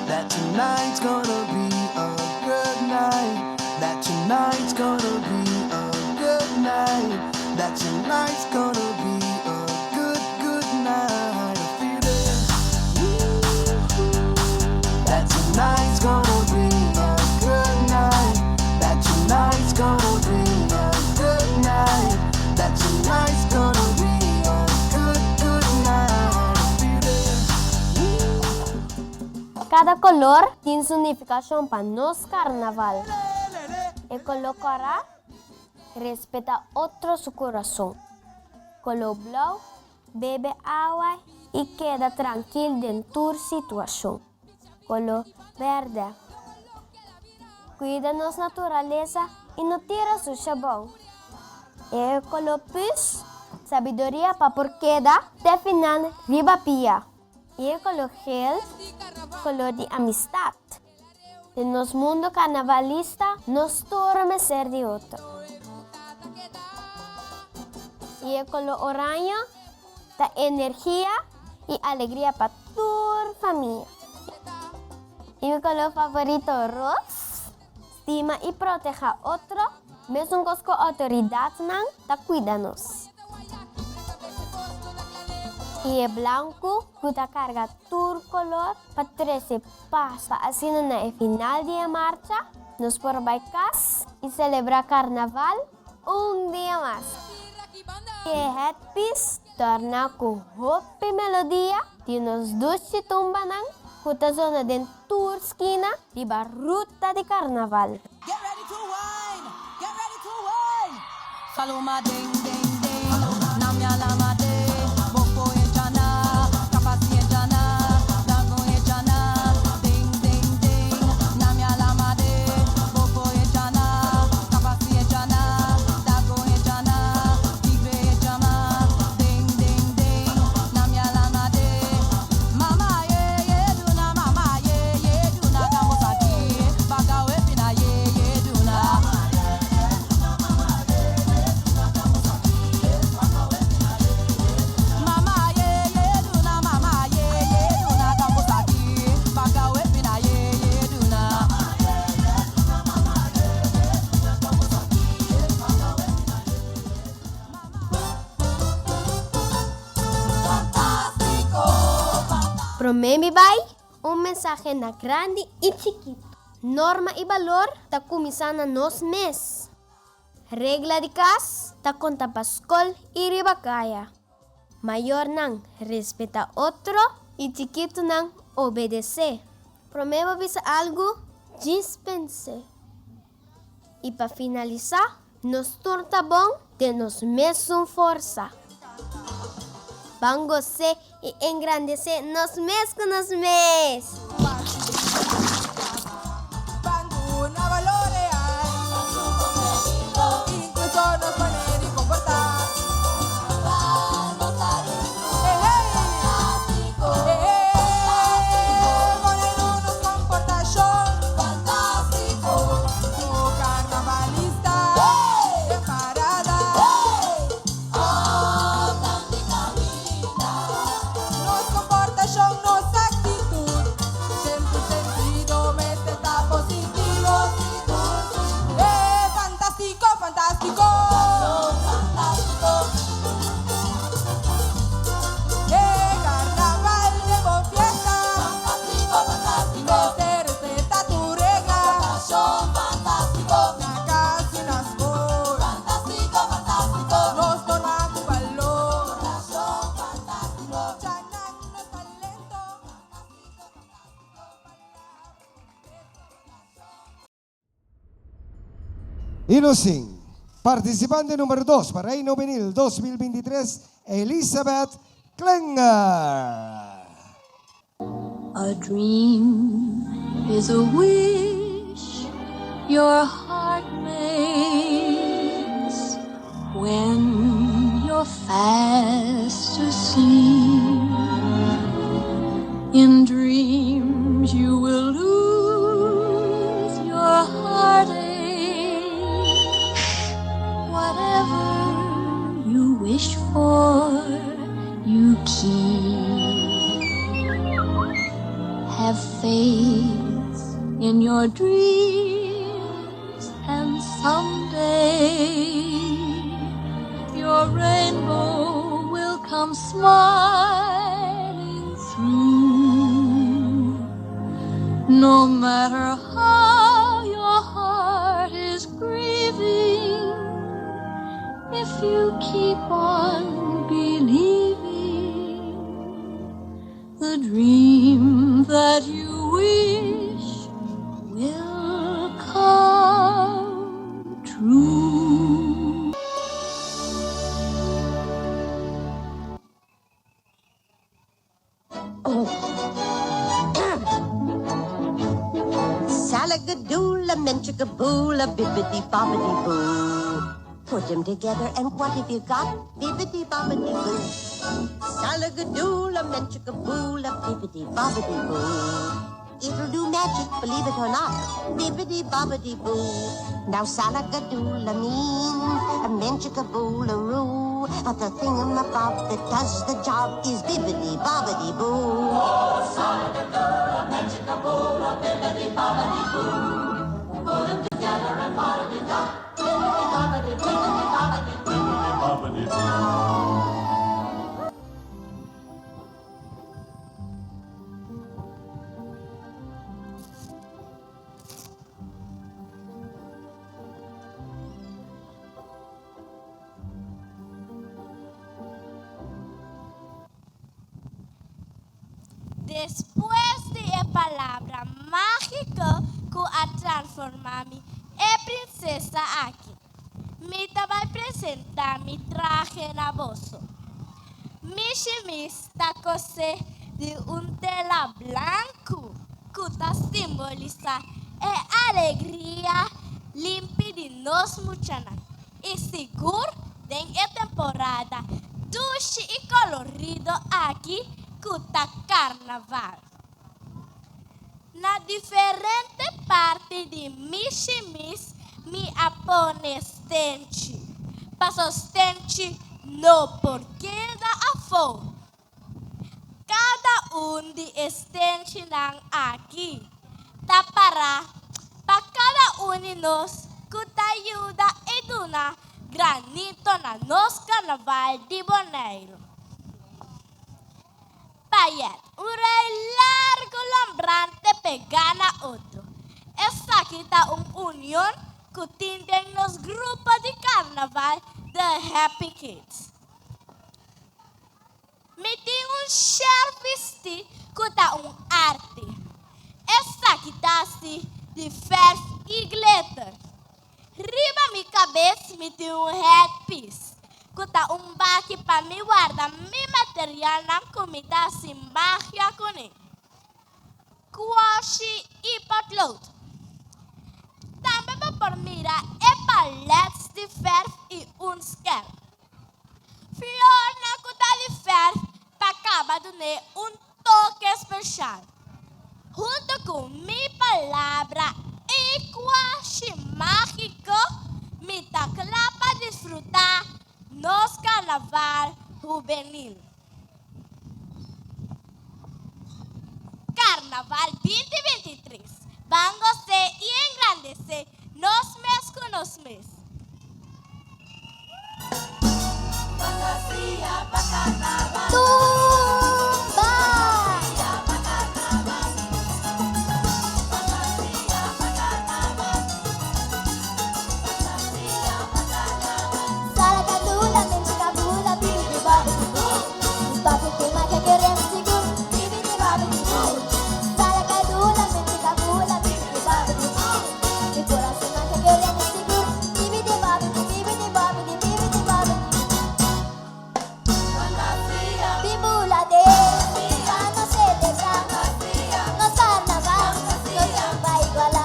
that tonight's gonna be a good night. That tonight's gonna be a good night. That tonight's gonna be a good, good night. A feeling that tonight's gonna be a good night. That tonight's gonna be a good night. That tonight's gonna be a good, good night. A feeling. Cada color tin su nificacion pa nos carnaval. E color cora respeta otro su curason. Color blauw bebe awa y keda trankil den tur situacion. Color berde cuida nos naturaleza. i no tira susha bou. E koló pus, sabiduria pa por keda te final riba pia. I e koló gel, koló di amistat. Den nos mundu karnavalista nos tur mester di otro. I e koló oraño ta energia i alegria pa tur famia. I mi koló favorito ros, stima i proteha otro mesun kos ku outoridatnan ta kuida nos. I e blanku ku ta karga tur kolor pa trese pas pa asina na e final di e marcha nos por bai kas i selebrá karnaval un dia mas. I e headpiece torna ku hopi melodia di nos dushi tumbanan ku ta zona den tur skina riba ruta di karnaval. Get ready to wine, get ready to wine. Saloma ding ding ding, namya lama de, boko e jana, kapasi e jana, dago e jana, ding ding ding, namya lama de, boko e jana, kapasi e jana, dago e jana, tigre e jama, ding ding ding, namya lama de, mama ye ye duna, mama ye ye duna, kamosaki, baka we pina ye ye duna. Mama ye ye duna, mama ye ye duna, kamosaki, baka we pina ye ye duna. Promé mi bai, un mensahe na grandi i chikitu. Norma i balor ta kuminsá na nos mes. Regla di kas ta konta pa skol i riba kaya. Mayornan respetá otro i chikitunan obedesé. Promé bo bisa algu, djis pens'é. I pa finalisá, nos tur ta bon den nos mesun forsa. Ban gos'é i engrandesé nos mes ku nos mes! Y nos tin participante numero dos pa Reina Juvenil 2023, Elizabeth Klinger. A dream is a wish your heart makes when you're fast asleep. In dreams you will lose your heartache. Whatever you wish for, you keep. Have faith in your dreams, and someday your rainbow will come smiling through. No matter how your heart is grieving, if you keep on believing, the dream that you wish will come true. Salagadoola, menchikaboola. Salagadoola, bibbidi bobbidi boo. Put 'em together and what have you got? Bibbidi bobbidi boo. Salagadoola, menchikaboola, bibbidi bobbidi boo. It'll do magic, believe it or not. Bibbidi bobbidi boo. Now salagadoola means a menchikaboola roo. But the thingamabob that does the job is bibbidi bobbidi boo. Oh, salagadoola, menchikaboola, bibbidi bobbidi boo. Put 'em together and what have you got? Bibbidi bobbidi, bibbidi bobbidi, bibbidi bobbidi boo. Despues di e palabra mágiko ku a transformá mi e prinsesa aki, mi ta bai presentá mi trahe na boso. Mi shimis ta kosé di un tela blanku ku ta simbolisá e alegria limpi di nos muchanan i sigur den e temporada dushi i kolorido aki ku ta karnaval. Na diferente parti di mi shimis mi a pone stenchi, paso stenchi no por keda afó. Kada un di e stenchinan aki ta pará pa kada un di nos ku ta yuda i duna granito na nos karnaval di Boneiru. Payet, un rei largu lombrante pegá na otro. Esaki ta un union ku tin den nos grupo di karnaval The Happy Kids. Mi tin un sherf bistí ku ta un arte. Esaki ta hasi di fèrf i glitter. Riba mi kabes mi tin un headpiece ku ta un baki pa mi warda mi materialnan ku mi ta hasi magia kuné. Kuashi i potlood. Tambe bo por mira e palets di fèrf i un skerp. Flornan ku ta di fèrf ta kaba dun'é un toke speshal. Huntu ku mi palabra i kuashi mágiko mi ta kla pa disfrutá nos karnaval hubenil. Karnaval 2023, ban gos'é i engrandesé nos mes ku nos mes. Tumba! Salakadula, menchikabula, bibidi babidi boo. Papi ku magia queremos sigur, bibidi babidi boo. Salakadula, menchikabula, bibidi babidi boo. Mi corazón magia queremos sigur, bibidi babidi, bibidi babidi, bibidi babidi. Bimbula de, pa nos celebra, nos carnaval, no tin pa iguala.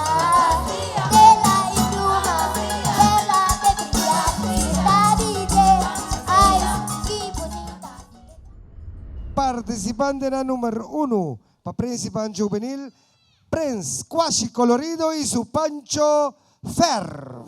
Tela y pluma, perla de brillar, ta DJ, ay, ki bunita. Participantenan number uno pa Principan Juvenil, Prins Kwashi Colorido y su Pancho Verf.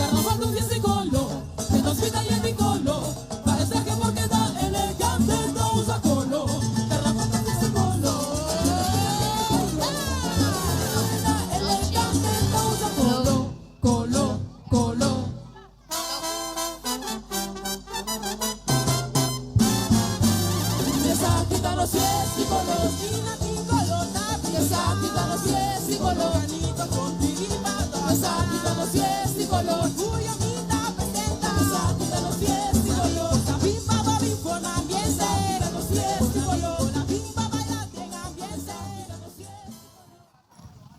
Carnaval ta un fiesta di colo, den nos bida yen di colo, pa e traje por keda elegante no usa colo. Carnaval ta un fiesta di colo, den nos bida yen di colo, pa e traje por keda elegante no usa colo, colo, colo. Esaki ta nos fiesta di colo, esaki ta nos fiesta di colo, esaki ta nos fiesta di colo, esaki ta nos fiesta di colo.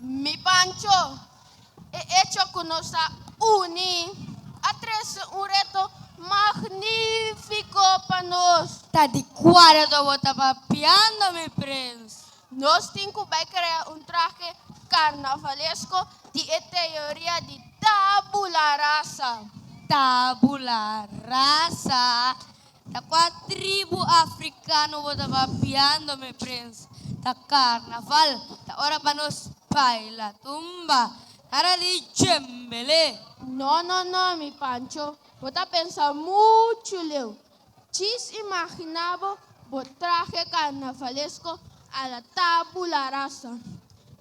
Mi Pancho, e echo ku nos a uni a trese un reto magnífiko pa nos. Ta di kuareto bo ta papiando, mi prins? Nos tin ku bai krea un trahe karnavalesko di e teoria di tabula rasa. Tabula rasa? Ta kua tribu afrikano bo ta papiando, mi prins? Ta karnaval, ta ora pa nos baila tumba, nada di djembele. No, no, no, mi Pancho, bo ta pensa muchu leu. Djis imaginá bo bo trahe karnavalesko a la tabula rasa.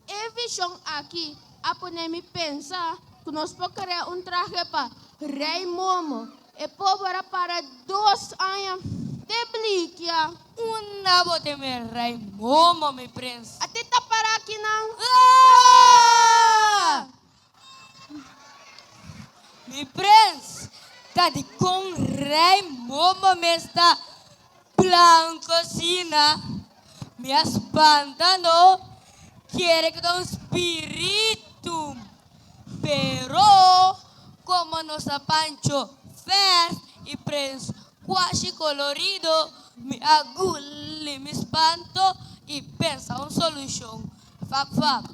E vishon aki a pone mi pensa ku nos por krea un trahe pa Rei Momo. E pober a para dos aña te blikia. Unda bo tin mi Rei Momo, mi prins? A te ta para akinan. Ah! Mi prins, ta di kon Rei Momo mes ta blanco asina? Mi a spanta no, kere ku ta un spiritu. Pero, komo nos a Pancho fèrf i prins kuashi kolorido, mi a guli mi spanto i pensa un solushon fap fap.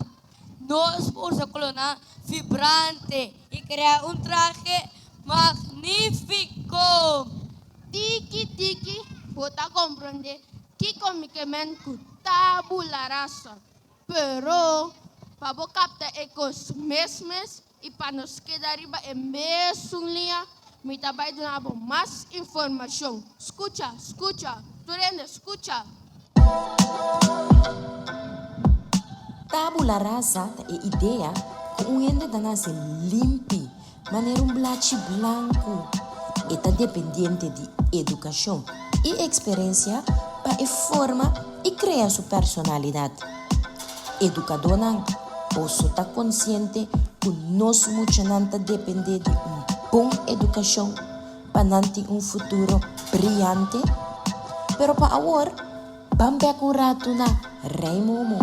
Nos por usa kolonan vibrante i krea un trahe magnífiko. Tiki tiki bo ta komprondé kiko mi ke men ku tabula rasa. Pero, pa bo kapta e kos mes mes i pa nos keda riba e mesun liña, mi ta bai duna bo mas informashon. Skucha, skucha, tur hende skucha! Tabula rasa ta e idea ku un hende ta nase limpi, manera un blachi blanku. E ta dependiente di edukashon i eksperensia pa e forma i krea su personalidat. Edukadónan, boso ta konsiente ku nos muchanan ta dependé di un bon edukashon pa nan tin un futuro briante? Pero pa awor, ban bèk un ratu na Rei Momo.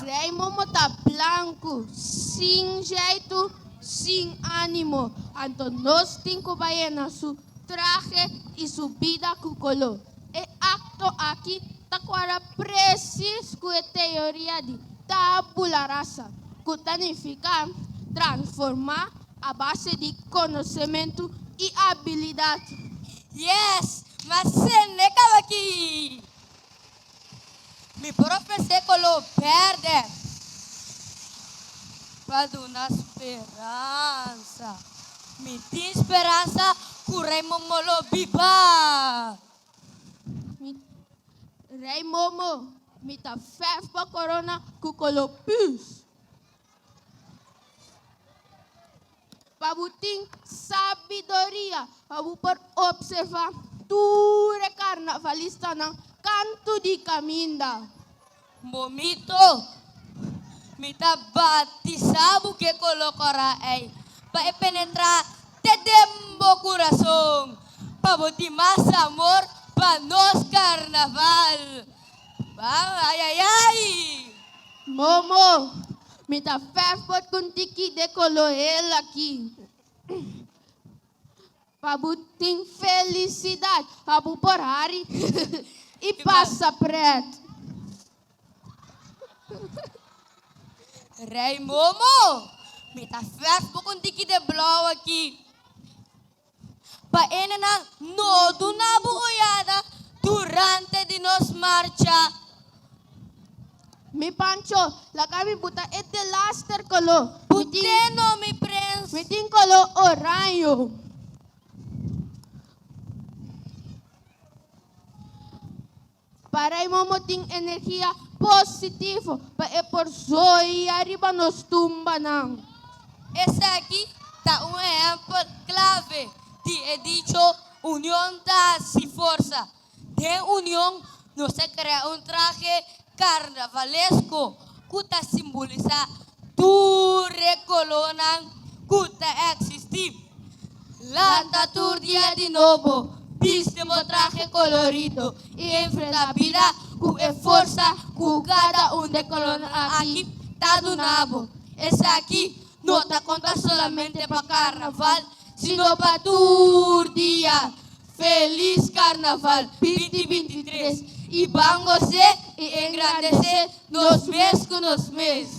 Rei Momo ta blanku, sin jeitu, sin ánimo. Anto nos tin ku bai yena su trahe i su bida ku koló. E akto aki ta kuadra presis ku e teoria di tabula rasa, ku ta nifiká transformá a base di konosementu i abilidat. Yes! Ma sende kaba aki! Mi por ofresé koló bèrdè pa duna speransa. Mi tin speransa ku Rei Momo lo biba! Mi, Rei Momo, mi ta fèf pa korona ku koló püs. Pa bo tin sabiduria, pa bo por observá tur e karnavalistanan kantu di kaminda. Momito, mi ta batisá bo ku e koló kòrá ei, pa e penetrá te den bo kurason, pa bo tin mas amor pa nos karnaval. Ai ai ai! Momo, mi ta fèf bot ku un tiki de kolo hel aki. Pa bo tin felisidat, pa bo por hari i pasa prèt. Rei Momo, mi ta fèf bo ku un tiki de blou aki. Pa enenan no duna bo oyada durante di nos marcha. Mi Pancho, laga mi buta e delaster koló. But'é no, mi prens. Mi tin koló oraño. Para e momo tin energia positivo pa e por zoia riba nos tumbanan. Esaki ta un ehèmpel klave di e dicho union ta hasi forsa. Den union nos a krea un trahe karnavalesko ku ta simbolisá tur e kolónan ku ta eksistí. Lanta tur dia di nobo, bisti bo trahe kolorido i enfrentá bida ku e forsa ku kada un de kolónan aki ta duna bo. Esaki no ta konta solamente pa karnaval, sino pa tur dia. Felis Karnaval 2023 i ban gos'é i engrandesé nos mes ku nos mes.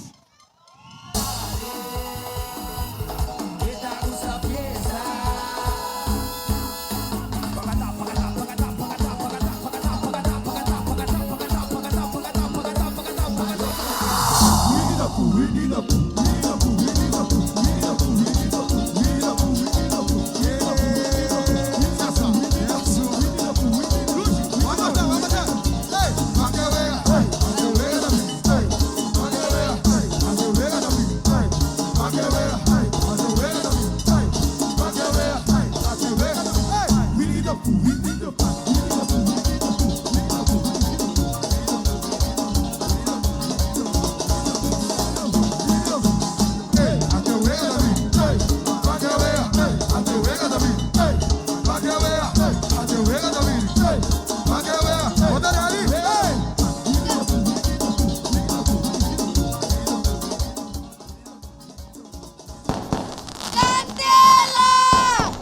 Candela!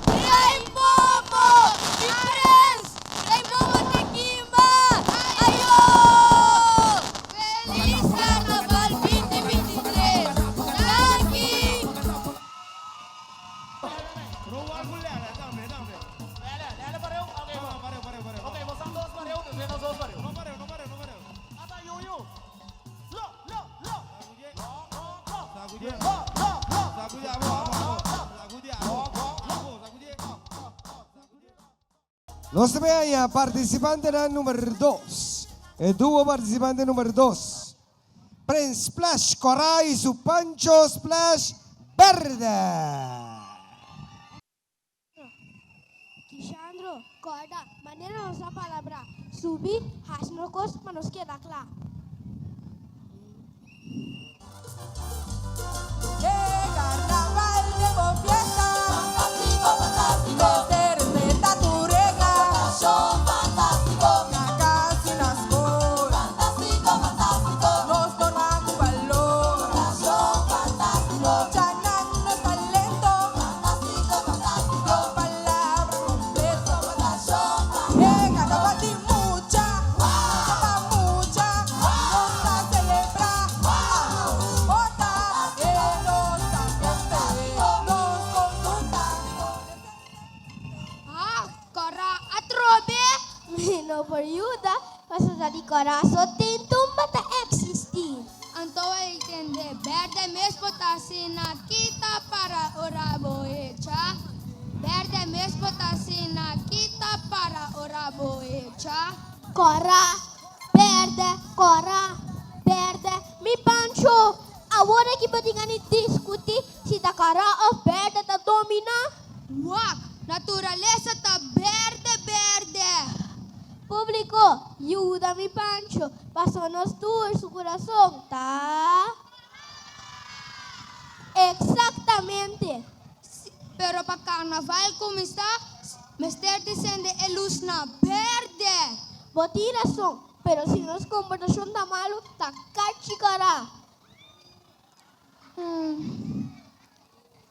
Rey Momo! Mi prens! Rey Momo ta kima! Ayo! Feliz Carnaval 2023! Danki! Nos ta bay haña participantenan number dos. E duo participante number dos. Prens Splash Cora y su Pancho Splash Berde. Kishandro, Kòrda, manera nos a palabrá, subi, hasi nos kos pa nos keda kla. E karnaval den bo fiesta. Fantástiko, fantástiko. Mester respetá tur regla. Komportashon fantástiko. Na kas i na skol. Fantástiko, fantástiko. Nos norma ku balor. Komportashon fantástiko. Muchanan nos talento. Fantástiko, fantástiko. Nos palabra completo. Komportashon fantástiko. E karnaval di mucha. Mucha pa mucha. Nos ta selebrá. Ota e nos ambiente. Nos kondukta. Ah, kòrá atrobe! Mi no por yuda, pasobra di kòrá so tin tumba ta eksistí. Anto el tende berde mes bo ta asina kita para ora bo hecha berde mes bo ta asina kita para ora bo hecha. Kòrá, berde, kòrá, berde, mi Pancho, awor aki bo tin gana di diskutí si ta kòrá òf berde ta dominá? Wak, naturalesa ta berde berde. Públiko, yuda mi Pancho, paso nos tur su kurason ta. Eksaktamente! Si, pero pa karnaval kuminsá, mester di sende e lusnan berde. Bo tin rason, pero si nos komportashon ta malu, ta kachi kòrá.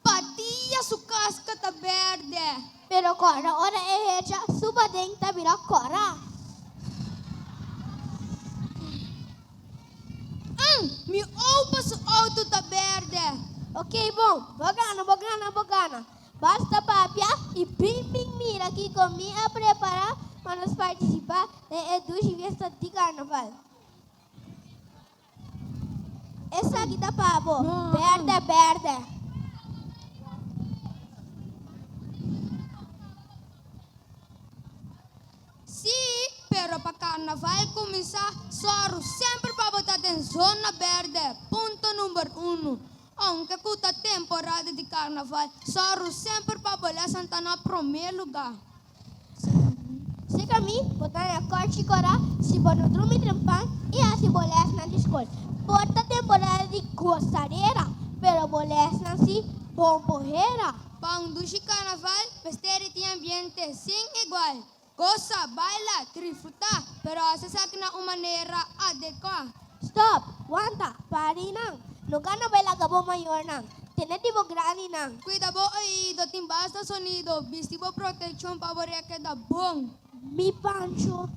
Patia su kaska ta berde. Pero kòrda ora e hecha su paden ta bira kòrá. Un, mi opa su outo ta berde. Ok bon, bo gana, bo gana, bo gana. Basta papia i bin bin mira kiko mi a prepará pa nos partisipá den e dushi fiesta di karnaval. Esaki ta pa bo, berde berde. Sí, pero pa karnaval kuminsá, sòru semper pa bo ta den zona berde, punto number uno. Ounke ku ta temporada di karnaval, sòru semper pa bo lèsnan ta na promé lugá. Serka mi, bo ta haña kòrchi kòrá si bo no drumi trempan i hasi bo lèsnan di skol. Por ta temporada di gosadera, pero bo lèsnan si bon por hera. Pa un dushi karnaval mester di tin ambiente sin igual. Gosa, baila, trifrutá, pero hasi esaki na un manera adekuá. Stòp! Wanta! Pari nan! No gana bai laga bo mayornan. Tene di bo grandinan. Cuida bo oido, tin basta sonido, bisti bo proteccion pa bo rea keda bon. Mi Pancho,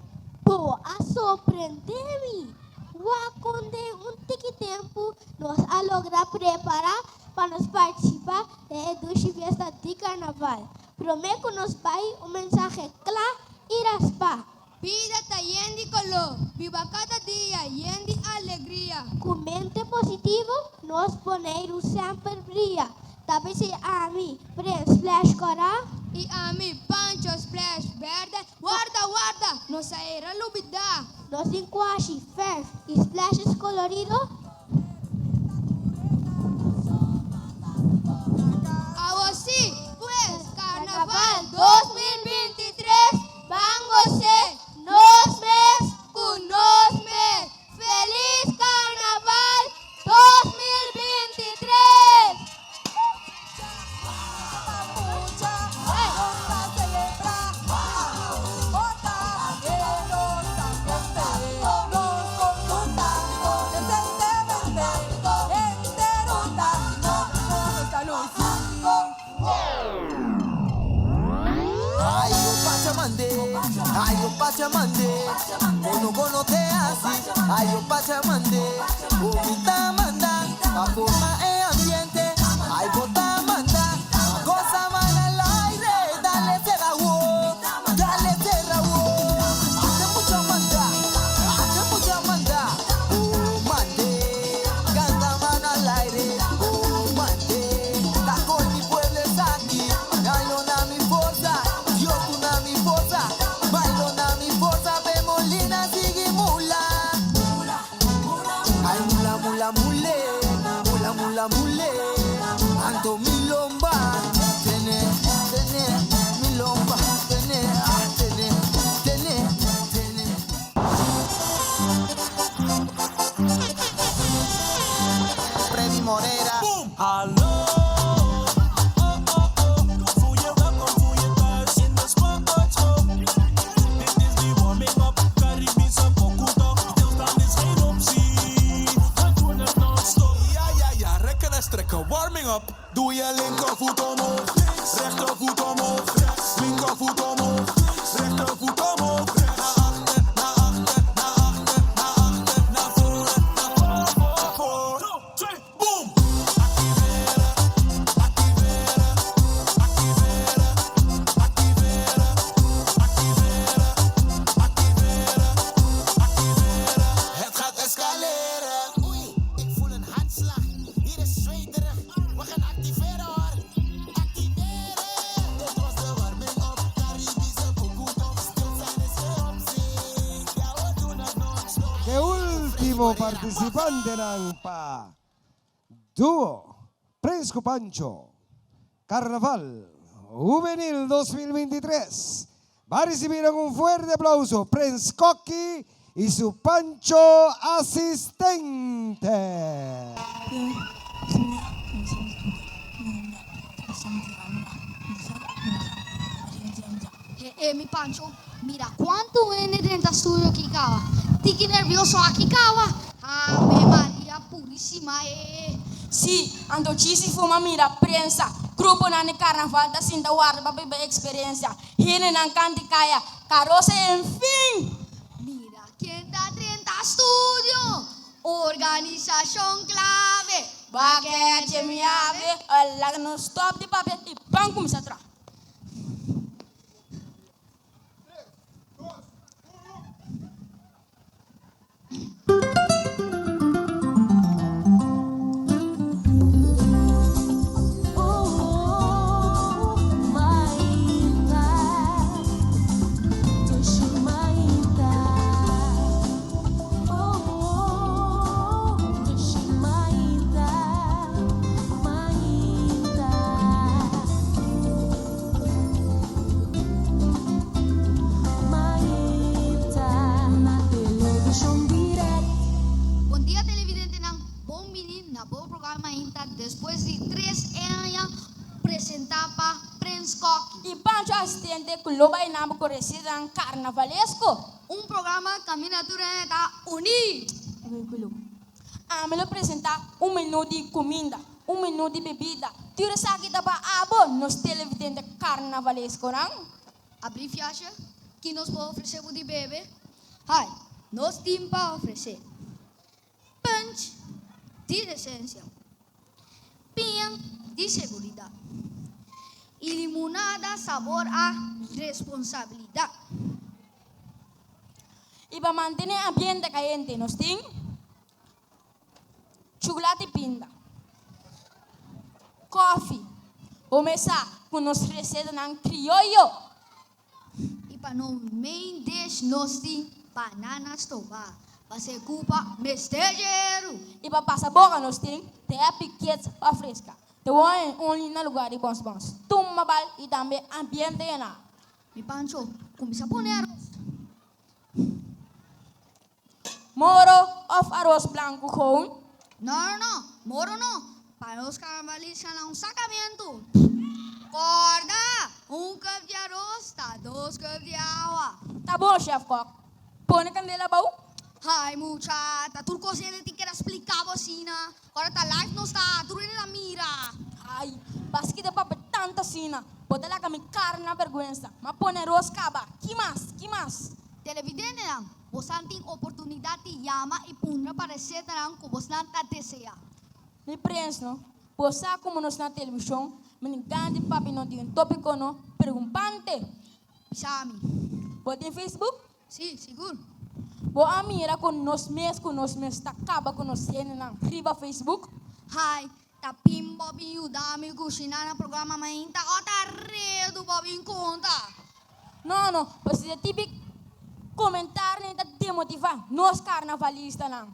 bo a sorprende mi! Wak con den un tiki tempu nos a logra prepara pa nos participa den e dushi fiesta di Carnaval. Prome cu nos bay, un mensahe cla y raspa. Bida ta yen di koló. Biba kada dia yen di alegria. Ku mente positivo nos Boneiru semper bria. Ta p'esei ami, Prins Splash Kòrá. I ami, Pancho Splash Bèrdè. Warda, warda! Nos a era lubidá. Nos tin kwashi, fèrf i splashes kolorido. Awor sí, pues, Karnaval 2023 ban gos'é nos mes ku nos mes. Felis Karnaval 2023! Ay, o pachamande, ay, o pachamande, kono kono te hasi, ay, o pachamande, o mi ta manda, pa forma e ambiente, ay, bo ta manda, goza man al aire, dale cera wo, dale cera wo, hace mucho manda, hace mucho manda, oh mande, canta mano al aire, oh mande, ta con mi pueblo es aquí, bailo na mi forza, Dios tú na mi forza, bailo na mi forza, ve Molina sigue mula, ay mula mula mule, mula mula mule, anto mi lomba, tene, tene, mi lomba, tene, ah, tene, tene, tene. Freddy Moreira. Boom! Hallo! Oh, oh, oh. Voel je welkom, voel je thuis in de sportschool. Dit is die warming-up, Caribische pokoe toch. Stilstaan is geen optie, we doen het non-stop. Ja, ja, ja, rekken en strekken, warming up. Doe je linkervoet omhoog, rechtervoet omhoog, linkervoet omhoog, rechtervoet omhoog. Naar achter, naar achter, naar achter, naar achter, naar voren, naar voor, voor, voor. 2, 3, boom! Het gaat escaleren. Oei, ik voel een handslag. Hier is zweterig. We gaan activeren hoor. Activeren. Dit was de warming up. Caribische pokoe top. Stil zijn is geen optie. Ja, we doen het non-stop. Que último participante nan pa Dúo Prins ku Pancho Carnaval Juvenil 2023 va a recibir un fuerte aplauso Prins Coqui y su Pancho asistente. Eh, eh, mi Pancho, mira cuantu hende drenta studio aki caba. Tiki nervioso aki caba. Ave Maria Purísima eh. Sí, anto chisi fuma mira prensa, gruponan di karnaval ta sinta warda pa biba eksperensia, hendenan kanti kaya, karosa en fin! Mira ken ta drenta studio, organisashon klave. Bakètje mi ave, laga nos stòp di papia i ban kuminsá traha. Bon dia televidentenan, bon bini na bo programa Mainta despues di tres aña presenta pa Prins Koki. Y Pancho asistente cu lo bay nan bo corecidanan carnavalesco. Un programa caminda tur hende ta uni. Ami lo presenta un menu di cuminda. Un menu di bebida. Tur esaki ta pa abo, nos televidente karnavaleskonan. Abri fiasha, ki nos por ofresé bo di bebe? Hai, nos tin pa ofresé punch di desensia, piña di seguridat i limonada sabor a responsabilidat. I pa mantené ambiente kayente nos tin Chukulati pinda, kòfi, bo mes sa ku nos resetanan krioyo. I pa nos main dish nos tin banana stobá, pa seku pa mester djeru. I pa pasa boka nos tin The Happy Kids pa freska, the one and only na lugar di bons bons, tumba bal i tambe ambiente yená. Mi Pancho, kuminsá pone aros. Moro of aros blanku goun? No, no, no, moro no, pa nos karnavalista na un sakamentu. Kòrda, un kòp di aros ta dos kòp di awa. Ta bon, Chef Kòk. Pone kandela abou. Ai, mucha, ta tur kos hende tin keda splika bo asina. Ora ta live nos ta, tur hende ta mira. Ai, paski ta papia tantu asina? Bo ta laga mi kara na bèrgwensa. M'a pone aros kaba. Ki mas? Ki mas? Televidentenan, bosan tin oportunidat di yama i puntra pa resetanan ku bosnan ta deseá. Mi prens no, bo sa komo nos na televishon, mi ni gana di papia no di un topiko no preokumpante. Bisa mi. Bo tin Facebook? Si, sigur. Bo a mira ku nos mes ku nos mes ta kaba ku nos hendenan riba Facebook? Hai, ta pin bo bin yuda mi kushiná na programa mainta o ta redu bo bin konta? No, no, pasobra e tipi komentarionan ta demotivá nos karnavalistanan.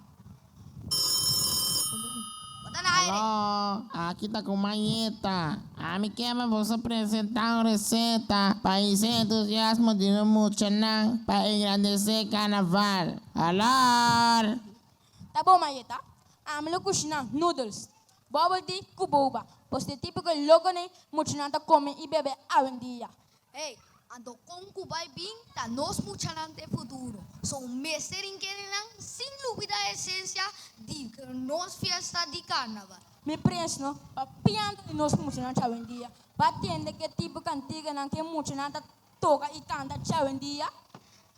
Aló, aki ta ku Mayeta. Ami ke pa boso presentá un reseta pa hisa entusiasmo di nos muchanan pa engrandesé karnaval. Alor! Ta bon, Mayeta. Ami lo kushiná noodles, bubble tea ku boba, pasobra e típiko lokonan muchanan ta kome i bebe awendia. Hey, anto kon ku bai bin ta nos muchanan te futuro. So mester inkere nan sin lubida esensia di nos fiesta di karnaval. Mi prens no pa pianta di nos muchanan djawendia pa tende ke tipo kantiganan ke muchanan ta toka i kanta djawendia.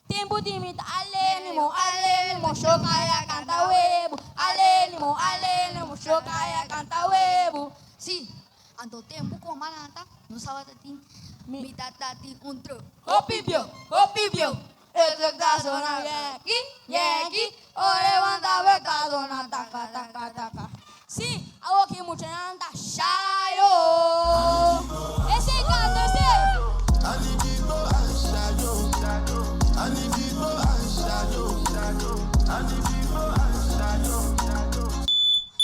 Tempu di mi ta alenimo, alenimo, shokaya kanta webu, alenimo, alenimo, shokaya kanta webu. Sí, anto tempu ku mama lanta, nos tabata tin mi tata tin un truk. Hopi bieu, hopi bieu, e truk ta sona yeki, yeki, ora e wanta wek ta sona taka, taka, taka. Sí, awor ki muchanan ta shayo. Esei kanto esei.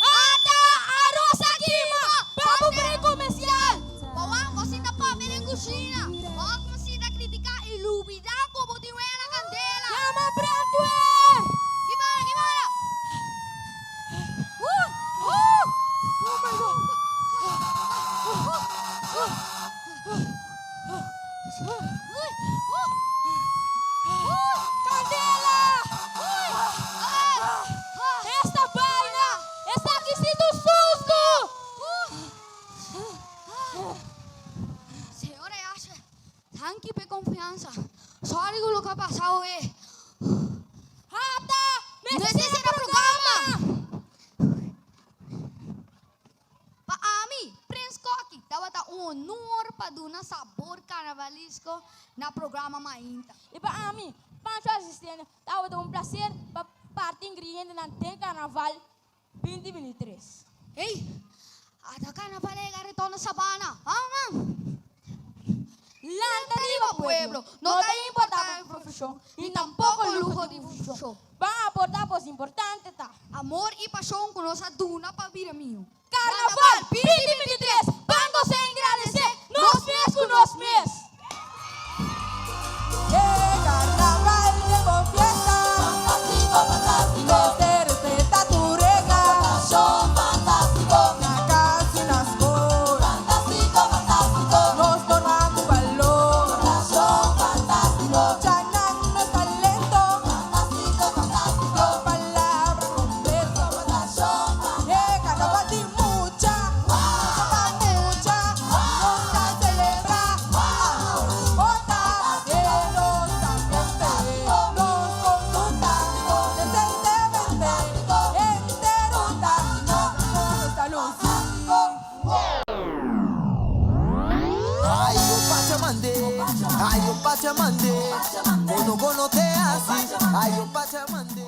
Ata aros a kima pa bo break comercial. Wawan, bo sinta papia den cushina. Bo como sinta critica y lubida cu bo tin wea na candela. Yama brandweer! Kimara, kimara! Candela! Esta baina! Esaki si ta un susto! Señora Yasha, danki p'e confiansa. Sorry cu loke a pasa awe. Hata! Mester Mester sera programa! Pa ami, Prins Koki, tabata un honor pa duna sabor carnavalisco na programa Mainta. I pa ami, Pancho Asistente, tabata un placer pa parti ingredientenan den Carnaval 2023. Ey! Ata carnaval a yega retorno Sabana. Vamos man! Lanta riba pueblo, no ta importa bo profesion, ni tampoco luho di funcion. Ban aporta pos importante ta. Amor y pasion cu nos a duna pa bira miho. Carnaval 2023, ban gosa y engradece nos mes cu nos mes. Carnaval ta bon fiesta. Fantástico, fantástico. Mester respeta tur regla. Fantástico. Na cas y na scol. Fantástico, fantástico. Nos norma cu balor. Fantástico. Muchanan nos talento. Fantástico, fantástico. Palabra completo. Carnaval di mucha. pachamande. Bono bono te hasi, ayo pachamande.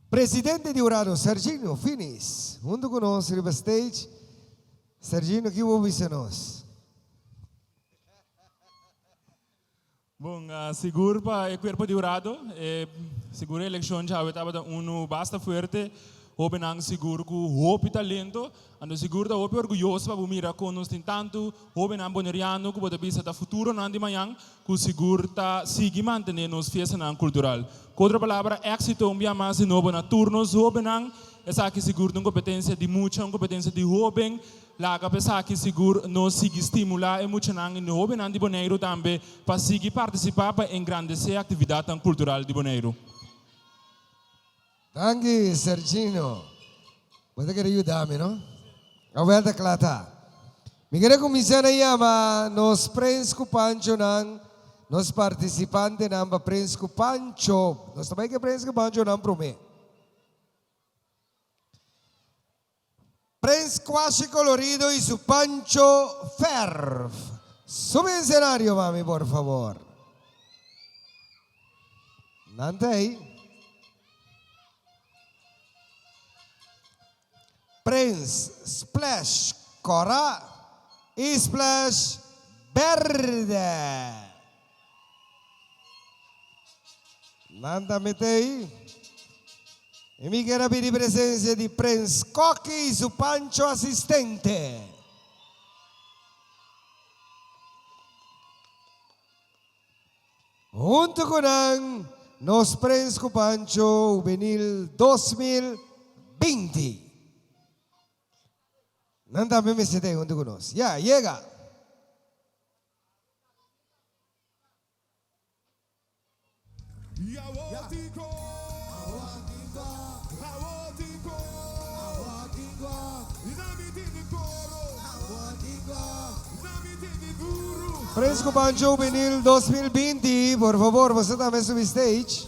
Presidente di hurado Serginho Finis hunto ku nos riba stage. Serginho ki bo bisa nos? Bon, sigur pa e cuerpo di hurado, e sigur e eleccion djawe tabata uno basta fuerte, hobennan sigur cu hopi talento, anto sigur ta hopi orguyoso pa bo mira con nos tin tanto hobennan Boneriano cu bo ta bisa ta futuronan di mañan cu sigur ta sigui mantene nos fiestanan cultural. Cu otro palabra, exito un bia mas di nobo na tur nos hobennan, esaki sigur ta un competencia di mucha, un competencia di hoben, Laga pa esaki sigur nos sigui stimulá e muchanan i hóbennan di Boneiru tambe pa sigui partisipá pa engrandesé aktividatnan kultural di Boneiru. Danki Sergino. Bo ta kere yuda mi no? Awel ta kla ta. Mi kere kuminsá na yama nos Prens ku Panchonan, nos partisipantenan pa Prens ku Pancho. Nos ta bai ku e Prens ku Panchonan promé. Prens Quashi Colorido y su Pancho Ferf. Subi escenario mami por favor. Nan ta ey. Prens Splash Cora y Splash Berde. Nan ta mete ei. I mi kier a pidi presencia di Prens Koki y su Pancho asistente. Hunto cu nan nos Prens cu Pancho Hubenil 2020. Nan tambe mester ta ei hunto cu nos. Ya, yega. Prens ku Ban Juvenil 2020, por favor, boso tambe subi stage.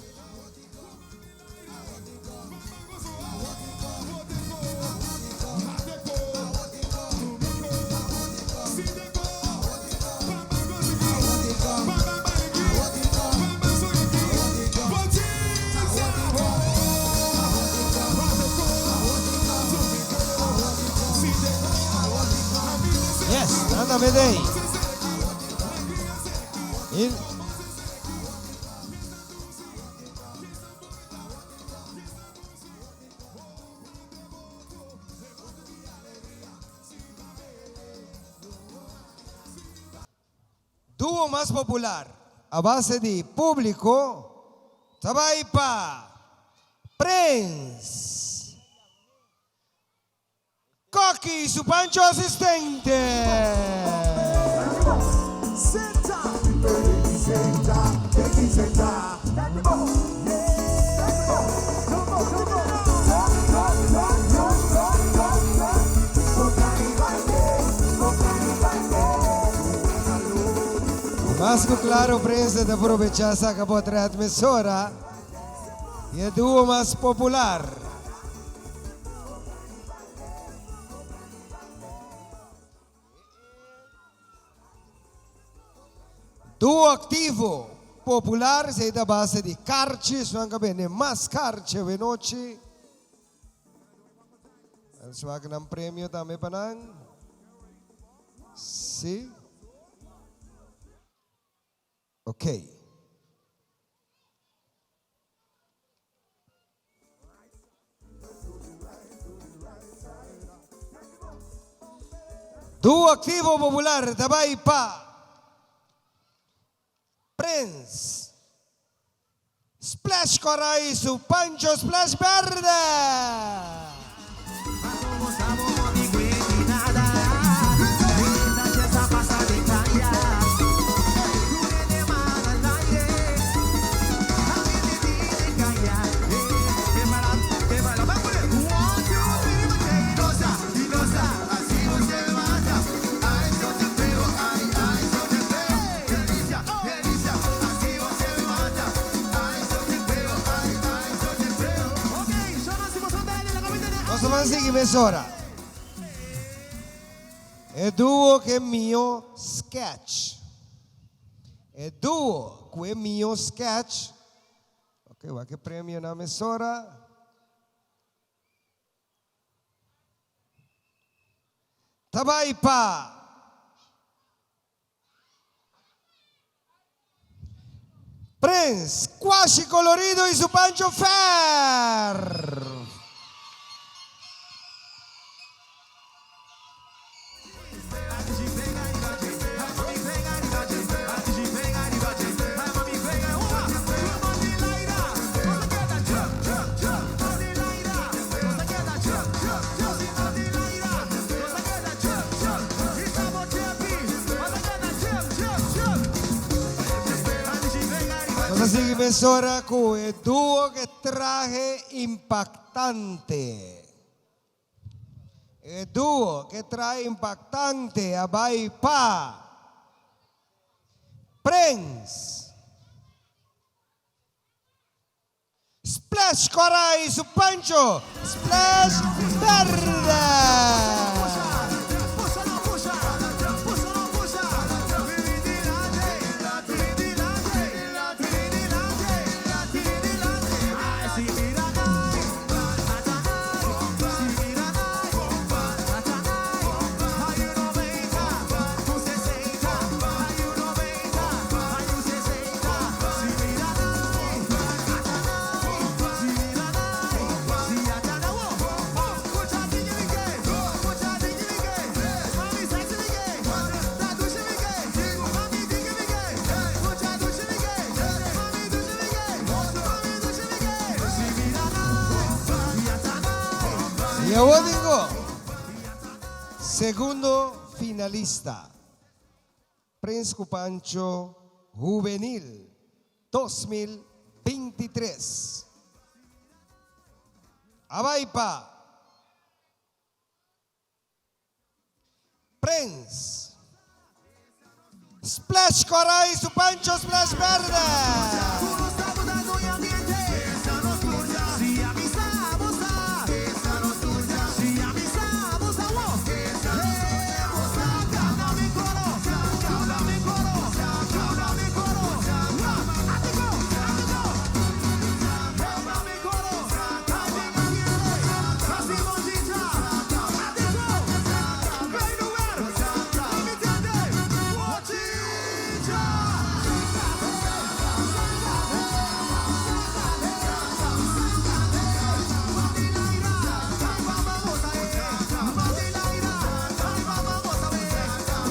Yes, nan ta mete ei. Duo mas popular a base di publico ta bay pa Prins Cocky y su Pancho asistente. Mas ku klaro prensa ta probechá saka potret mesora di e duo mas popular. Duo aktivo popular esei ta base di karchi, esnan ka bende mas karchi awenochi. Nan swak nan premio tambe pa nan. Si. Ok. Duo Activo Popular ta bai pa Prins Splash Kora y su Pancho Splash Berde! Nos ta ban sigui mesora. E duo ke mihó sketch. E duo ku e mihó sketch. Ok, wak e premionan mesora. Ta bai pa. Prins Kwashi Colorido y su Pancho Fer. Nos a sigui mesora ku e duo ke trahe impaktante. E duo ke trahe impaktante a bai pa Prins. Splash Kora y su Pancho Splash Berde. Y awor digo, segundo finalista, Prins cu Pancho Juvenil 2023. A bay pa Prins Splash Cora y su Pancho Splash Berde.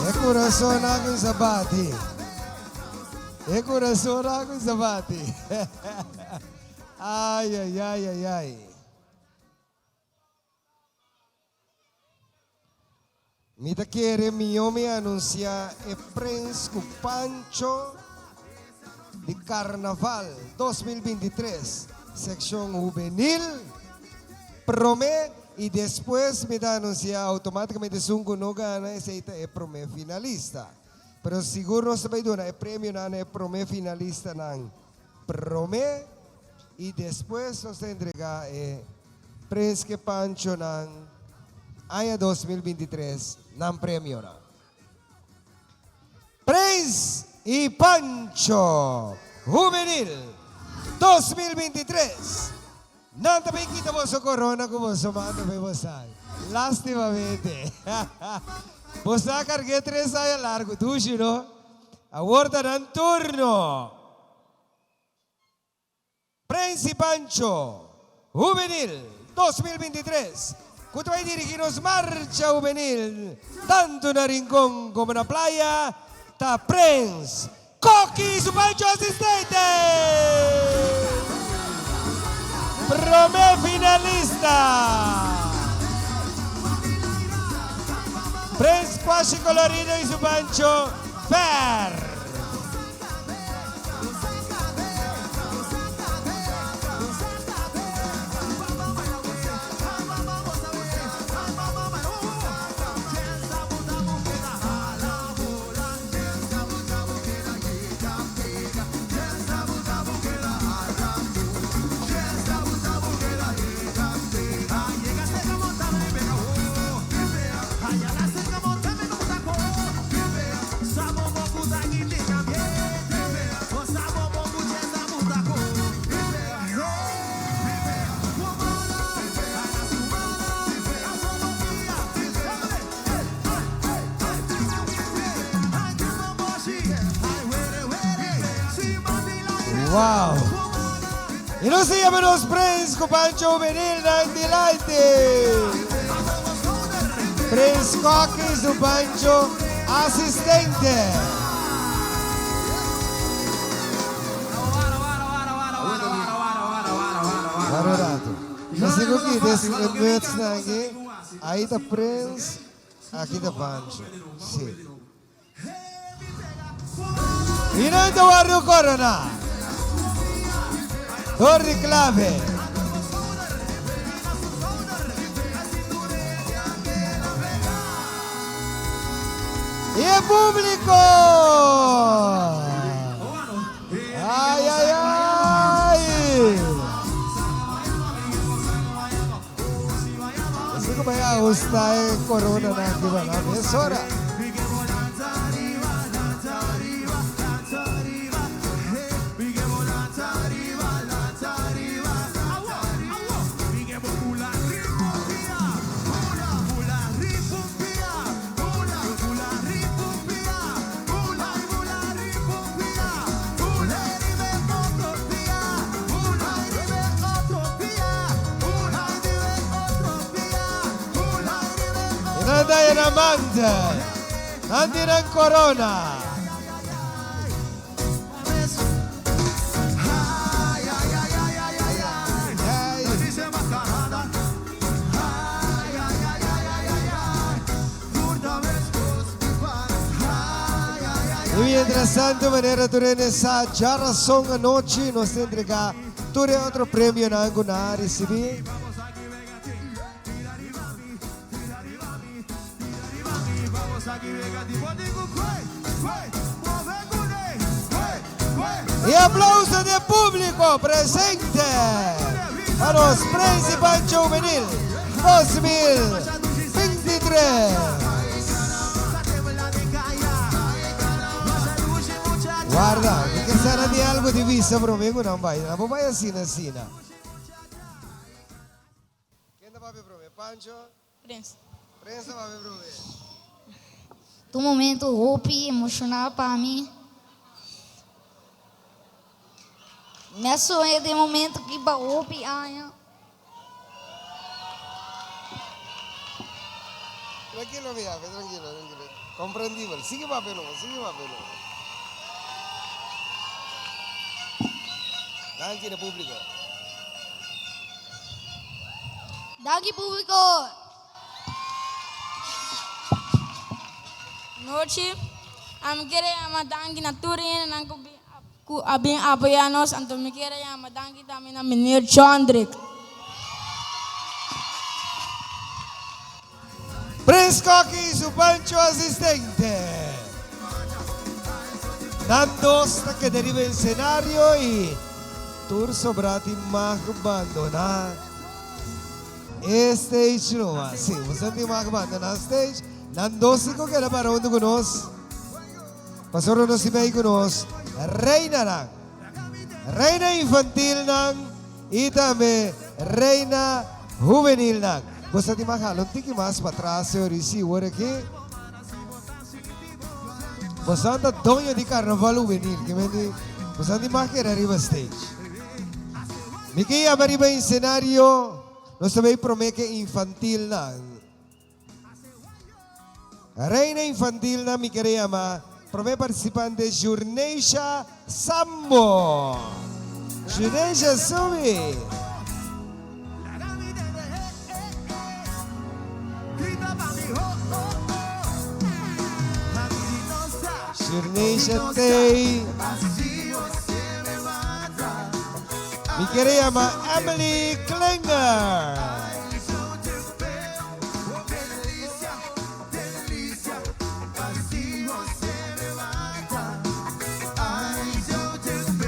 E corazon a cuminsa bati. E corazon a cuminsa bati. Ay, ay, ay, ay, ay. Mi ta kere mihó mi anunsiá e Prins ku Pancho di Karnaval 2023, sekshon hubenil, promé i despues mi ta anunsiá outomátikamente esun ku no gana esei ta e promé finalista. Pero sigur nos ta bai duna e premionan na e promé finalistanan promé i despues nos ta entregá e Prins ke Panchonan aña 2023 nan premionan. Prins y Pancho Hubenil 2023 Nan ta bin kita boso corona cu boso manda p'e bosnan. Lastimamente. Bosnan a cargu'é tres aña largo, dushi no? Awor ta nan turno. Prins y Pancho Hubenil 2023 cu ta bay dirigi nos marcha hubenil tanto na Rincon como na Playa ta Prins Coki y su Pancho asistente! Prome finalista! Prins Kwashi Colorido y su Pancho Fer. Wow! Y nos ta yama nos Prins cu Pancho Juvenil nan dilanti. Prins Cocky su Pancho asistente. Wara un rato. Nos tin cu kita e mutsnan aki. Ahi ta Prins, aki ta Pancho. Si. Y nan ta warda un corona. Door di clave. Y e publico! Ay, ay, ay! Así como a ajusta e corona na aki ba na mesora. Y nan ta yena mantel, nan tin nan corona. Y mientras tanto, manera tur hende sa, djarason anochi nos ta entrega tur e otro premionan cu nan a ricibi. Y aplauso di e publico presente pa nos Principal Juvenil 2023. Guarda, mi ke sera di algo di bisa prome cu nan bay. Nan por bay asina asina. Ken ta papia prome? Pancho? Prens. Prens ta papia prome. Ta un momento hopi emocional pa mi. Mi a soña den momento aki pa hopi aña. Tranquilo mi yape, tranquilo, tranquilo. Comprendibel. Sigui papia nobo, sigui papia nobo. Danki na publico. Danki publico. Nochi, ami kere yama danki na tur hendenan ku bin ku a bin apoya nos, anto mi kere yama danki tambe na meneer Jondrick. Prins Koki y su Pancho asistente. Nan dos ta keda riba escenario y tur sobra tin mag bandona e stage numa. Si, boso tin mag bandona stage. Nan dos si cu keda para hunto cu nos. Pasobra nos tin bay cu nos reinanan. Reina infantilnan y tambe reina hubenilnan. Boso ta tin hala un tiki mas patras, señor y si wor aki. Boso ta doño di carnaval hubenil, ke men di boso tin mas keda riba stage. Mi ke yama riba escenario, nos ta bay prome ke infantilnan. Reina infantil nan mi kere yama prome participante Jurneisha Sambo. Jurneisha subi. Jurneisha tey. Mi kere yama Emily Klinger.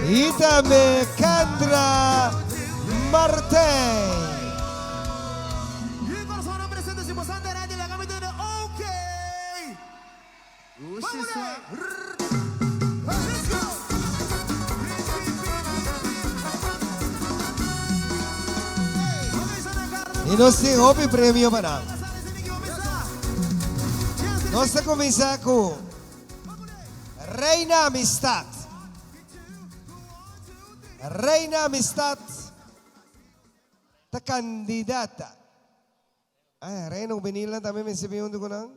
Y tambe Kendra Martijn. Y nos tin hopi premio pa nan. Nos ta cuminsa cu Reina Amistad. Reina Amistad ta candidata. Ah, Reina Juvenil tambe mester bin hunto cu nan?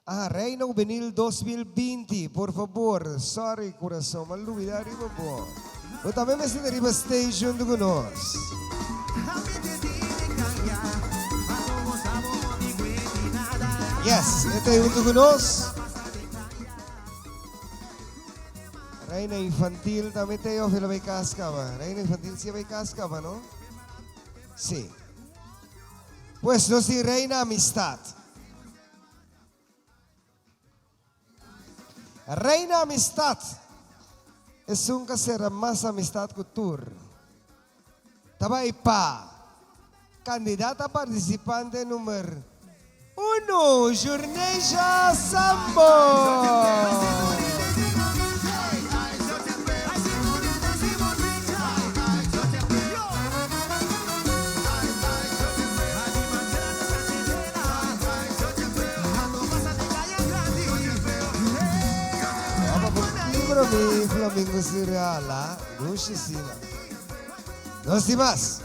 Ah, Reina Juvenil 2020, por favor. Sorry, curason, m'a lubida riba bo. Bo tambe mester ta riba stage hunto cu nos. Yes, e ta hunto cu nos. Reina Infantil tambe ta of el a bay cas caba? Reina Infantil si a bay cas caba, no? Si. Pues nos tin Reina Amistad. Reina Amistad esun ka sera mas amistad ku tur. Ta bai pa kandidata partisipante numer uno, Jurneisha Sambo. Libro mi flamingo si reala, dushi sina. Nos di mas.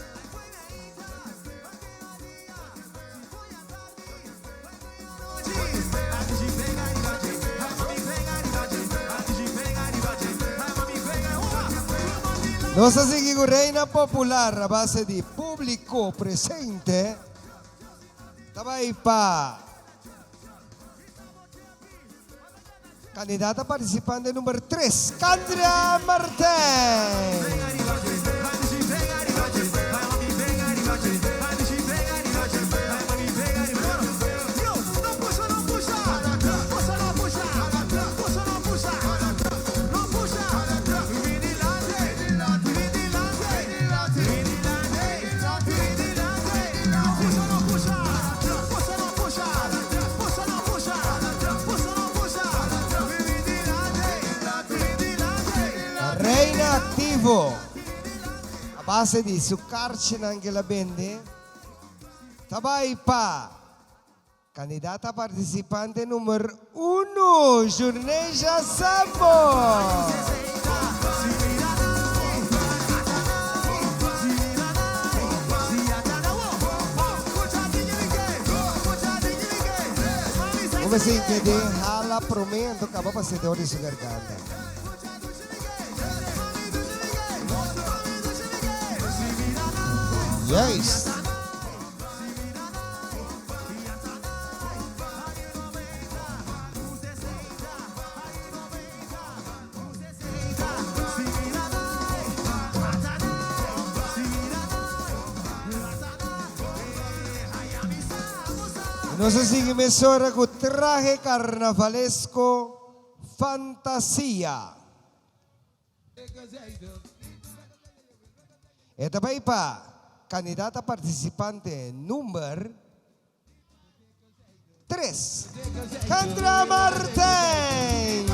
Nos a sigui cu Reina Popular a base di publico presente. Ta bai pa Candidata participante number 3, Candria Martijn. Reina Activo, a base di su karchinan ke el a bende, ta bai pa Candidata participante number uno, Jurneisha Sambo. Bo mester intende hala prome anto caba pa sete ora di su garganta. Juist. Nos a sigui mesora ku trahe karnavalesko Fantasia. E ta bai pa kandidata partisipante number 3, Kendra Martijn.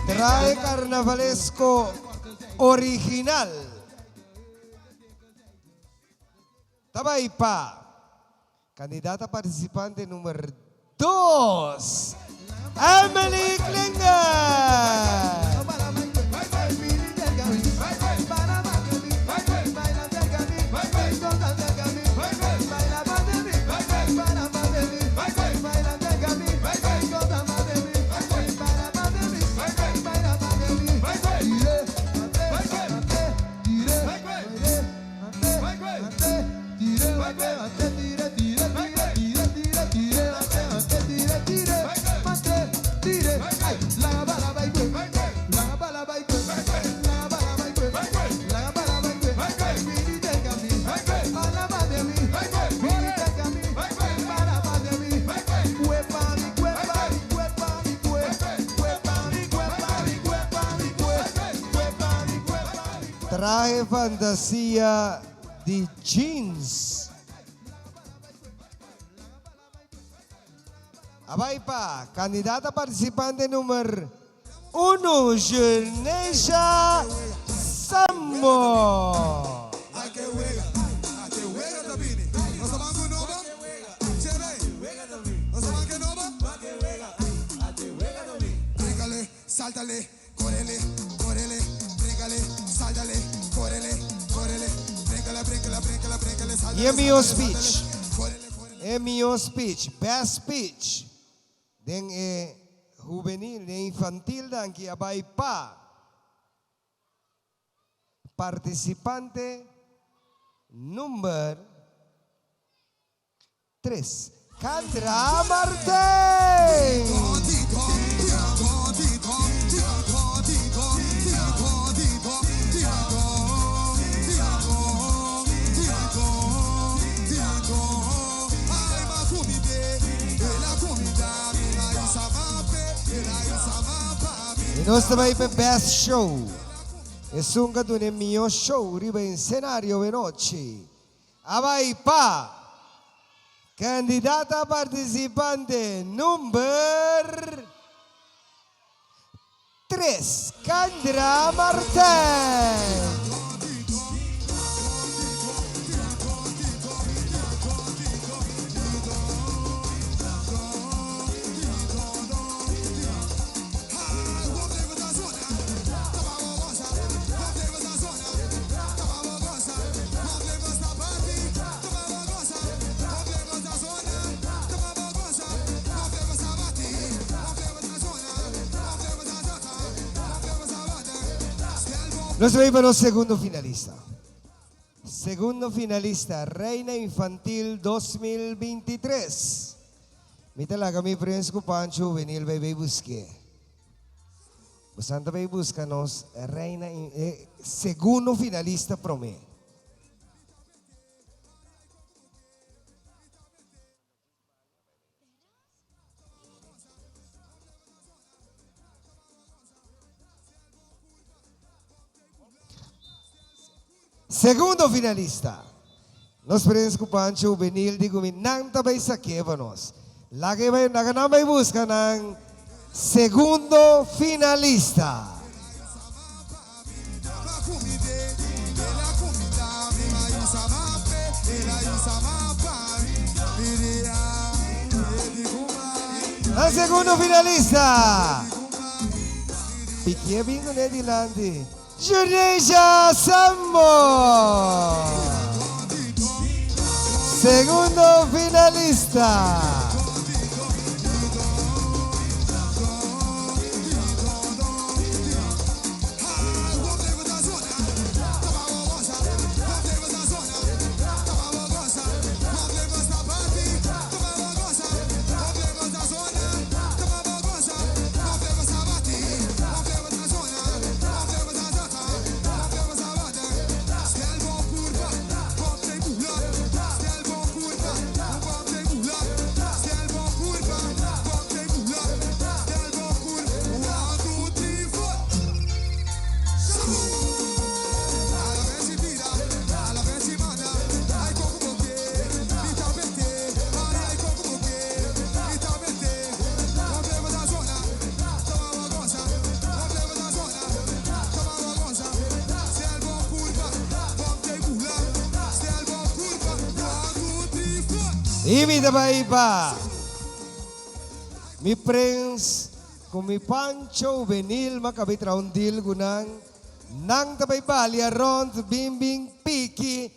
Trae carnavalesco original. Ta bai pa candidata participante number dos, Emily Klinger. Trahe fantasia di jeans. A bai pa kandidata partisipante number uno, Jurneisha Sambo. Sáltale, córrele, córrele, bríncale, sáltale, córrele, córrele, bríncale, bríncale, bríncale, bríncale, sáltale. Y e mihó sáltale, speech. E mihó speech, best speech. Den e hubenil, den infantil danki a bai pa partisipante number 3, Candra Martijn. Y nos ta bai pa best show. Esun ka duna e mihó show riba e escenario anochi. A bai pa Candidata participante number 3, Candra Martijn. Nos ta bay pa nos segundo finalista. Segundo finalista, Reina Infantil 2023. Mi ta laga mi prins ku Pancho Juvenil bay bay busk'é. Bosan ta bay buska nos Reina, e segundo finalista promé. Segundo finalista, nos prins ku Pancho Juvenil di ku mi nan ta bai saké pa nos. Laga e bai, laga nan bai buska nan segundo finalista. Nan segundo finalista. Piqué bin kuné dilanti. Juneisha Sambo. Segundo finalista. Y mi ta bai pa mi prens cu mi Pancho Juvenil m'a cabi traha un deal cu nan. Nan ta bai balia rond bin bin piki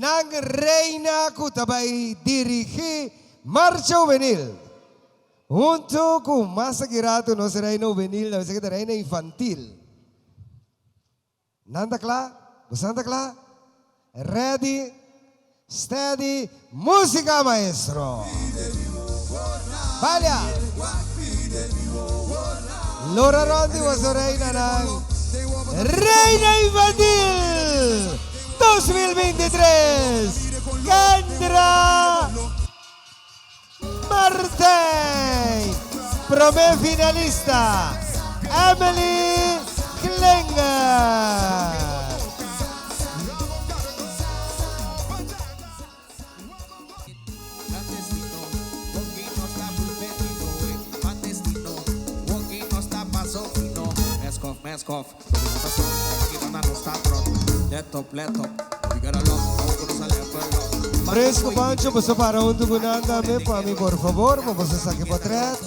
nan reina cu ta bai dirigi Marcha Juvenil. Hunto cu mas aki rato nos reina hubenil na mester keda reina infantil. Nan ta cla? Bosan ta cla? Ready, steady, musica maestro! Balia! Lora rond di boso reinanan. Reina Infantil 2023, Kendra! Martijn, prome finalista, Emily Klinger. Mask off. Aki banda nos ta trot. Let up, let up. We got a lot. Awor ku nos a level up. Fresco Pancho, boso para huntu ku nan tambe pa mi por favor, pa boso saki potret.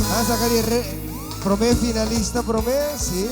Nan saka di re prome finalista prome, si.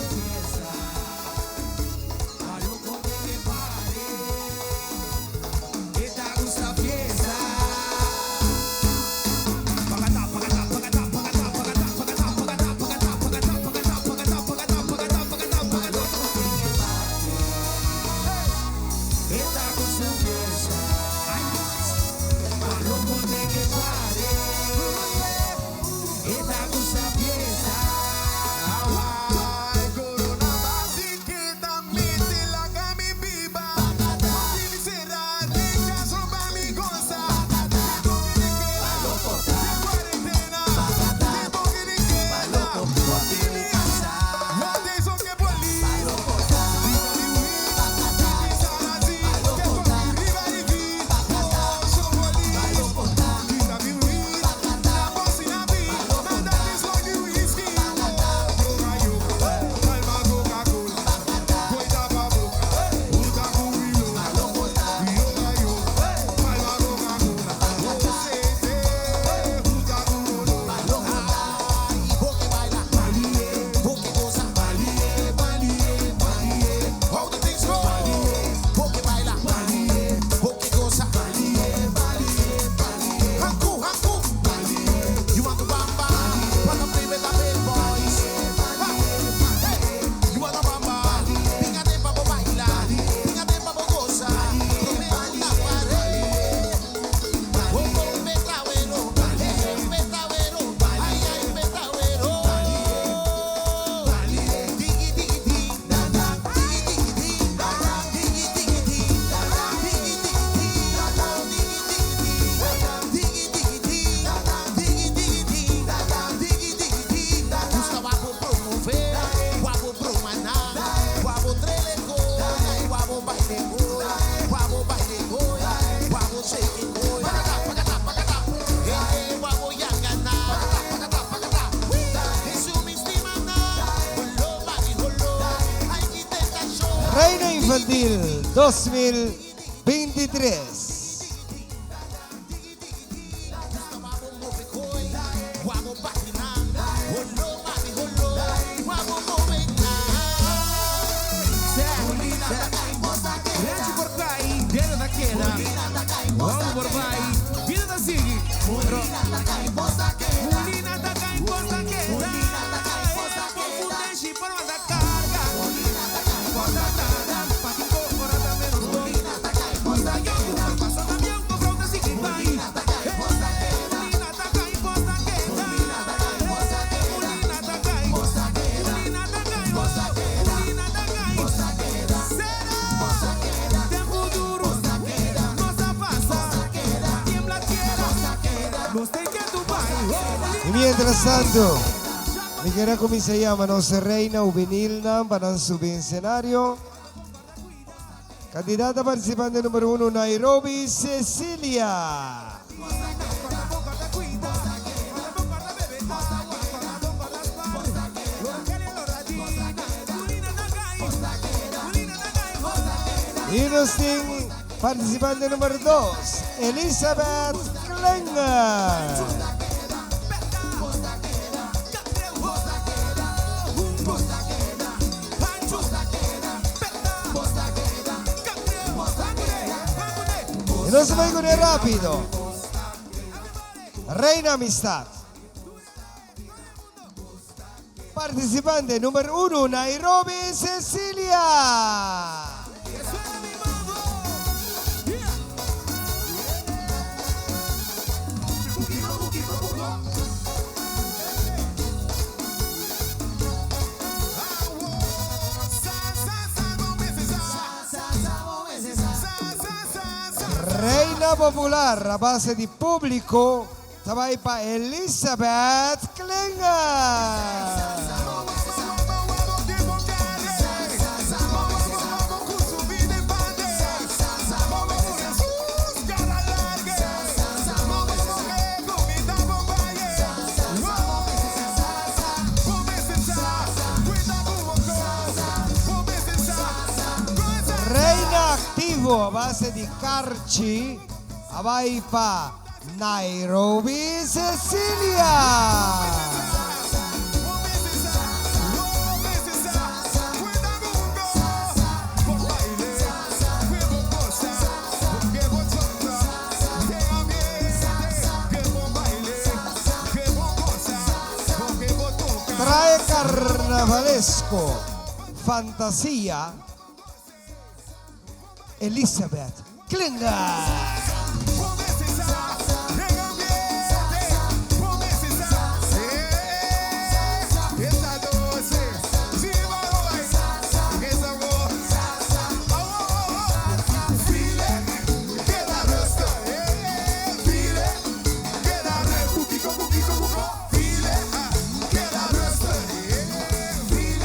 Reina Infantil 2023. Y mientras tanto, mi kier a cuminsa yama nos reina hubenilnan pa nan subi escenario. Candidata participante numero uno, Nairobi Cecilia. Y nos tin participante numero dos, Elizabeth Klinger. Y nos bay con rápido. Reina Amistad. Participante número uno, Nairobi Cecilia. Reina Popular a base di publico ta bay pa Elizabeth Klinger. Creativo a base di karchi a bai pa Nairobi Cecilia. Trae carnavalesco Fantasia Elizabeth Klinger.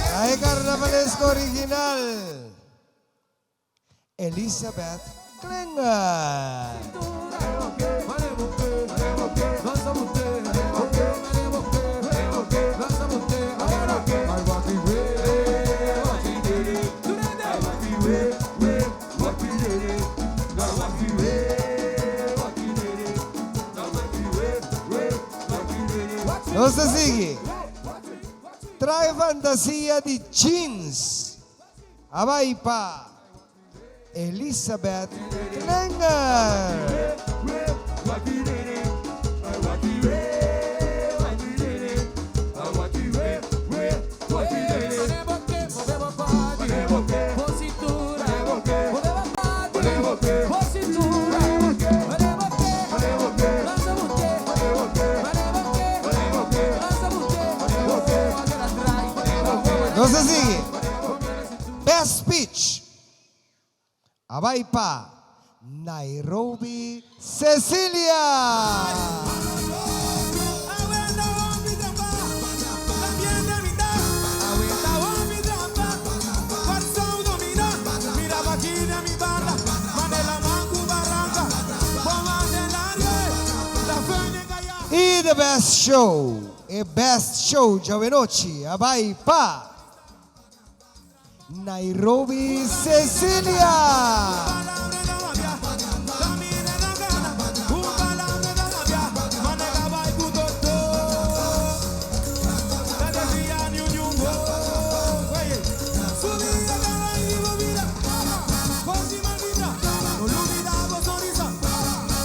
Trae carnavalesco original Elizabeth Klinger. Nos ta sigui. Trae fantasia di jeans a bai pa Elizabeth Klinger. Nos ta sigui. Best speech a bai pa Nairobi Cecilia. Y the best show, e best show djawe-nochi a bai pa Nairobi Cecilia.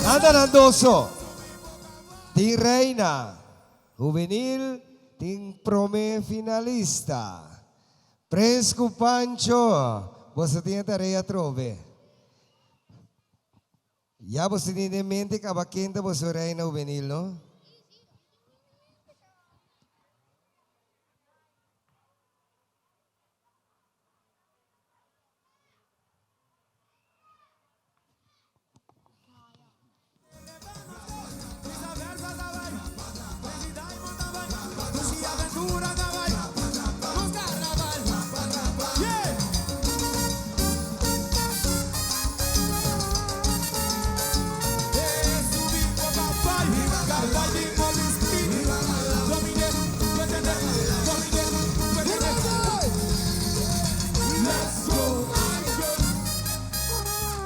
Anda nan doso. Tin reina hubenil, tin prome finalista. Prens ku Pancho, boso tin e tarea atrobe. Ya boso tin den mente kaba ken ta boso reina hubenil, no?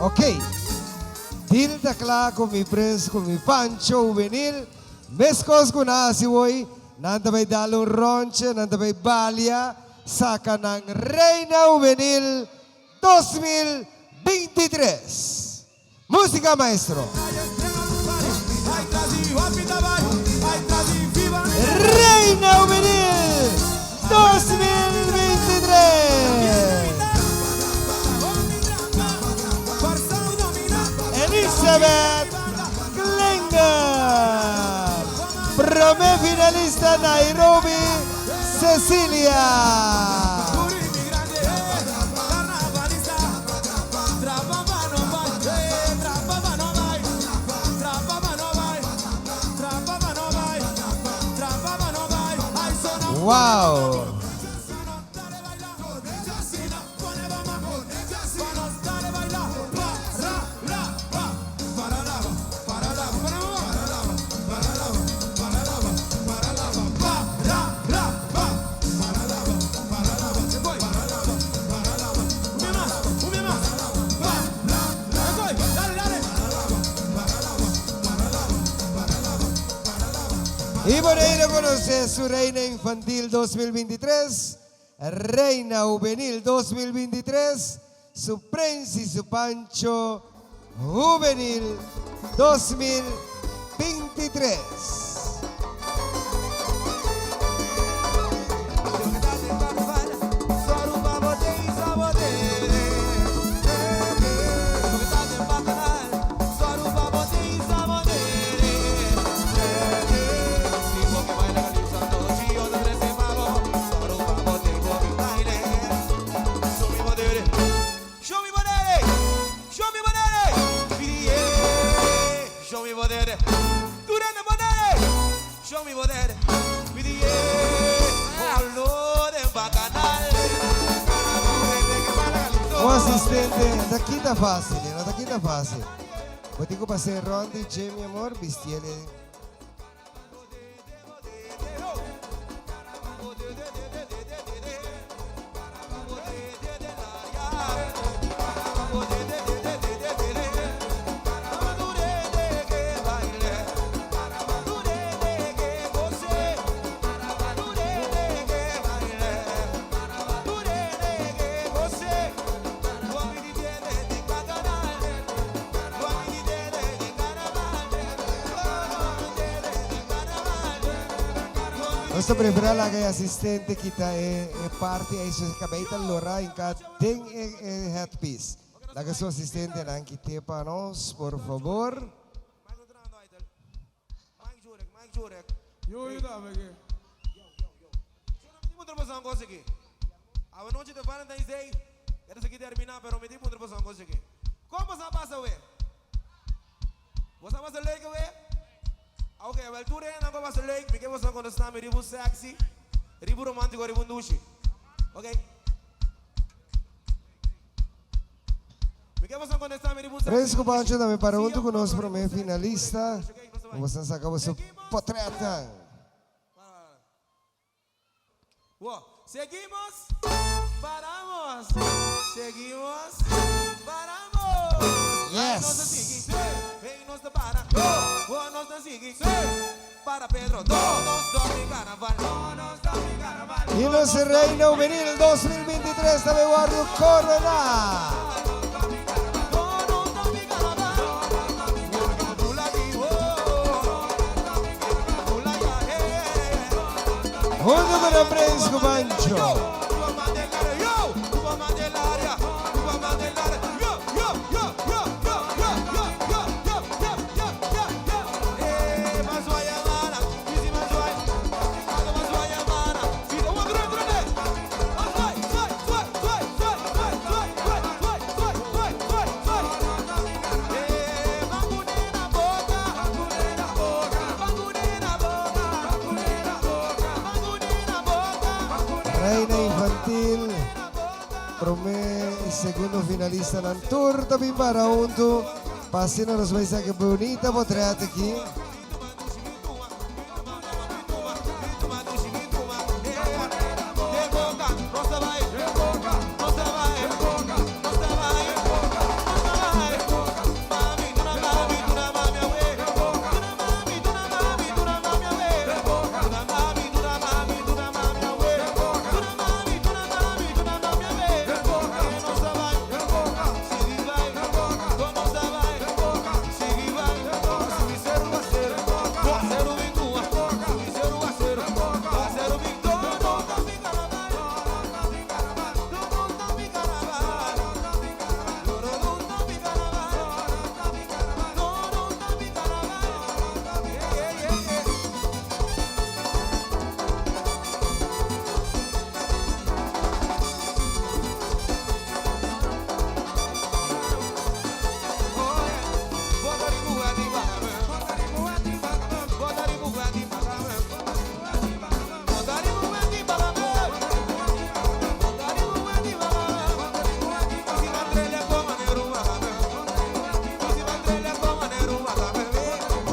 Ok. Dil ta kla ku mi prens ku mi Pancho hubenil. Meskos ku nan hasi woi, nan ta bai dal un ronche, nan ta bai balia, saka nan Reina Hubenil 2023. Música maestro. Reina Hubenil 2023. Elizabeth Klinger. Prome finalista Nairobi Cecilia. Wow! Y Boneiro conoce su Reina Infantil 2023, Reina Juvenil 2023, su Prince y su Pancho Juvenil 2023. Show me bodere, show me bodere, yeah. Show me bodere, durante bodere, show me bodere, yeah. Olor de bacanal. Un asistente, ta kita fácil, no ta kita fácil. Bo tin cu pasa rond di dje, mi amor, bistiele. Nos ta prefera laga e asistente kita e e parti ei su cabey ta lora hinca den e e headpiece. Laga su asistentenan kite pa nos, por favor. Yo yo tambe ke. Mi tin puntra boso un cos aki. Awanochi ta Valentine's Day, ya ta aki termina, pero mi tin puntra boso un cos aki. Con boso a pasa awe? Boso a pasa leuk awe? Ok, wel tur hendenan cu a pasa leuk, mi ke boso contesta mi riba un sexy, riba un romantico, riba un dushi. Ok. Mi ke boso contesta mi riba un sexy, Fresco riba un Pancho dushi. tambe para hunto cu nos prome finalista. Boso a saca boso potretnan. Wo, seguimos, paramos, seguimos, paramos. Ay, nos ta Yes. sigui, hey, nos ta para. Wo, nos ta sigui, para Pedro. No nos tomi carnaval, no nos tomi carnaval. Y nos Reina Juvenil 2023 tambe wordo corona. Hunto cu nan Prins cu Pancho. Reina Infantil, prome y segundo finalista nan tur ta bin para hunto pa asina nos bay saca bunita potret aki.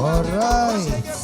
Alright.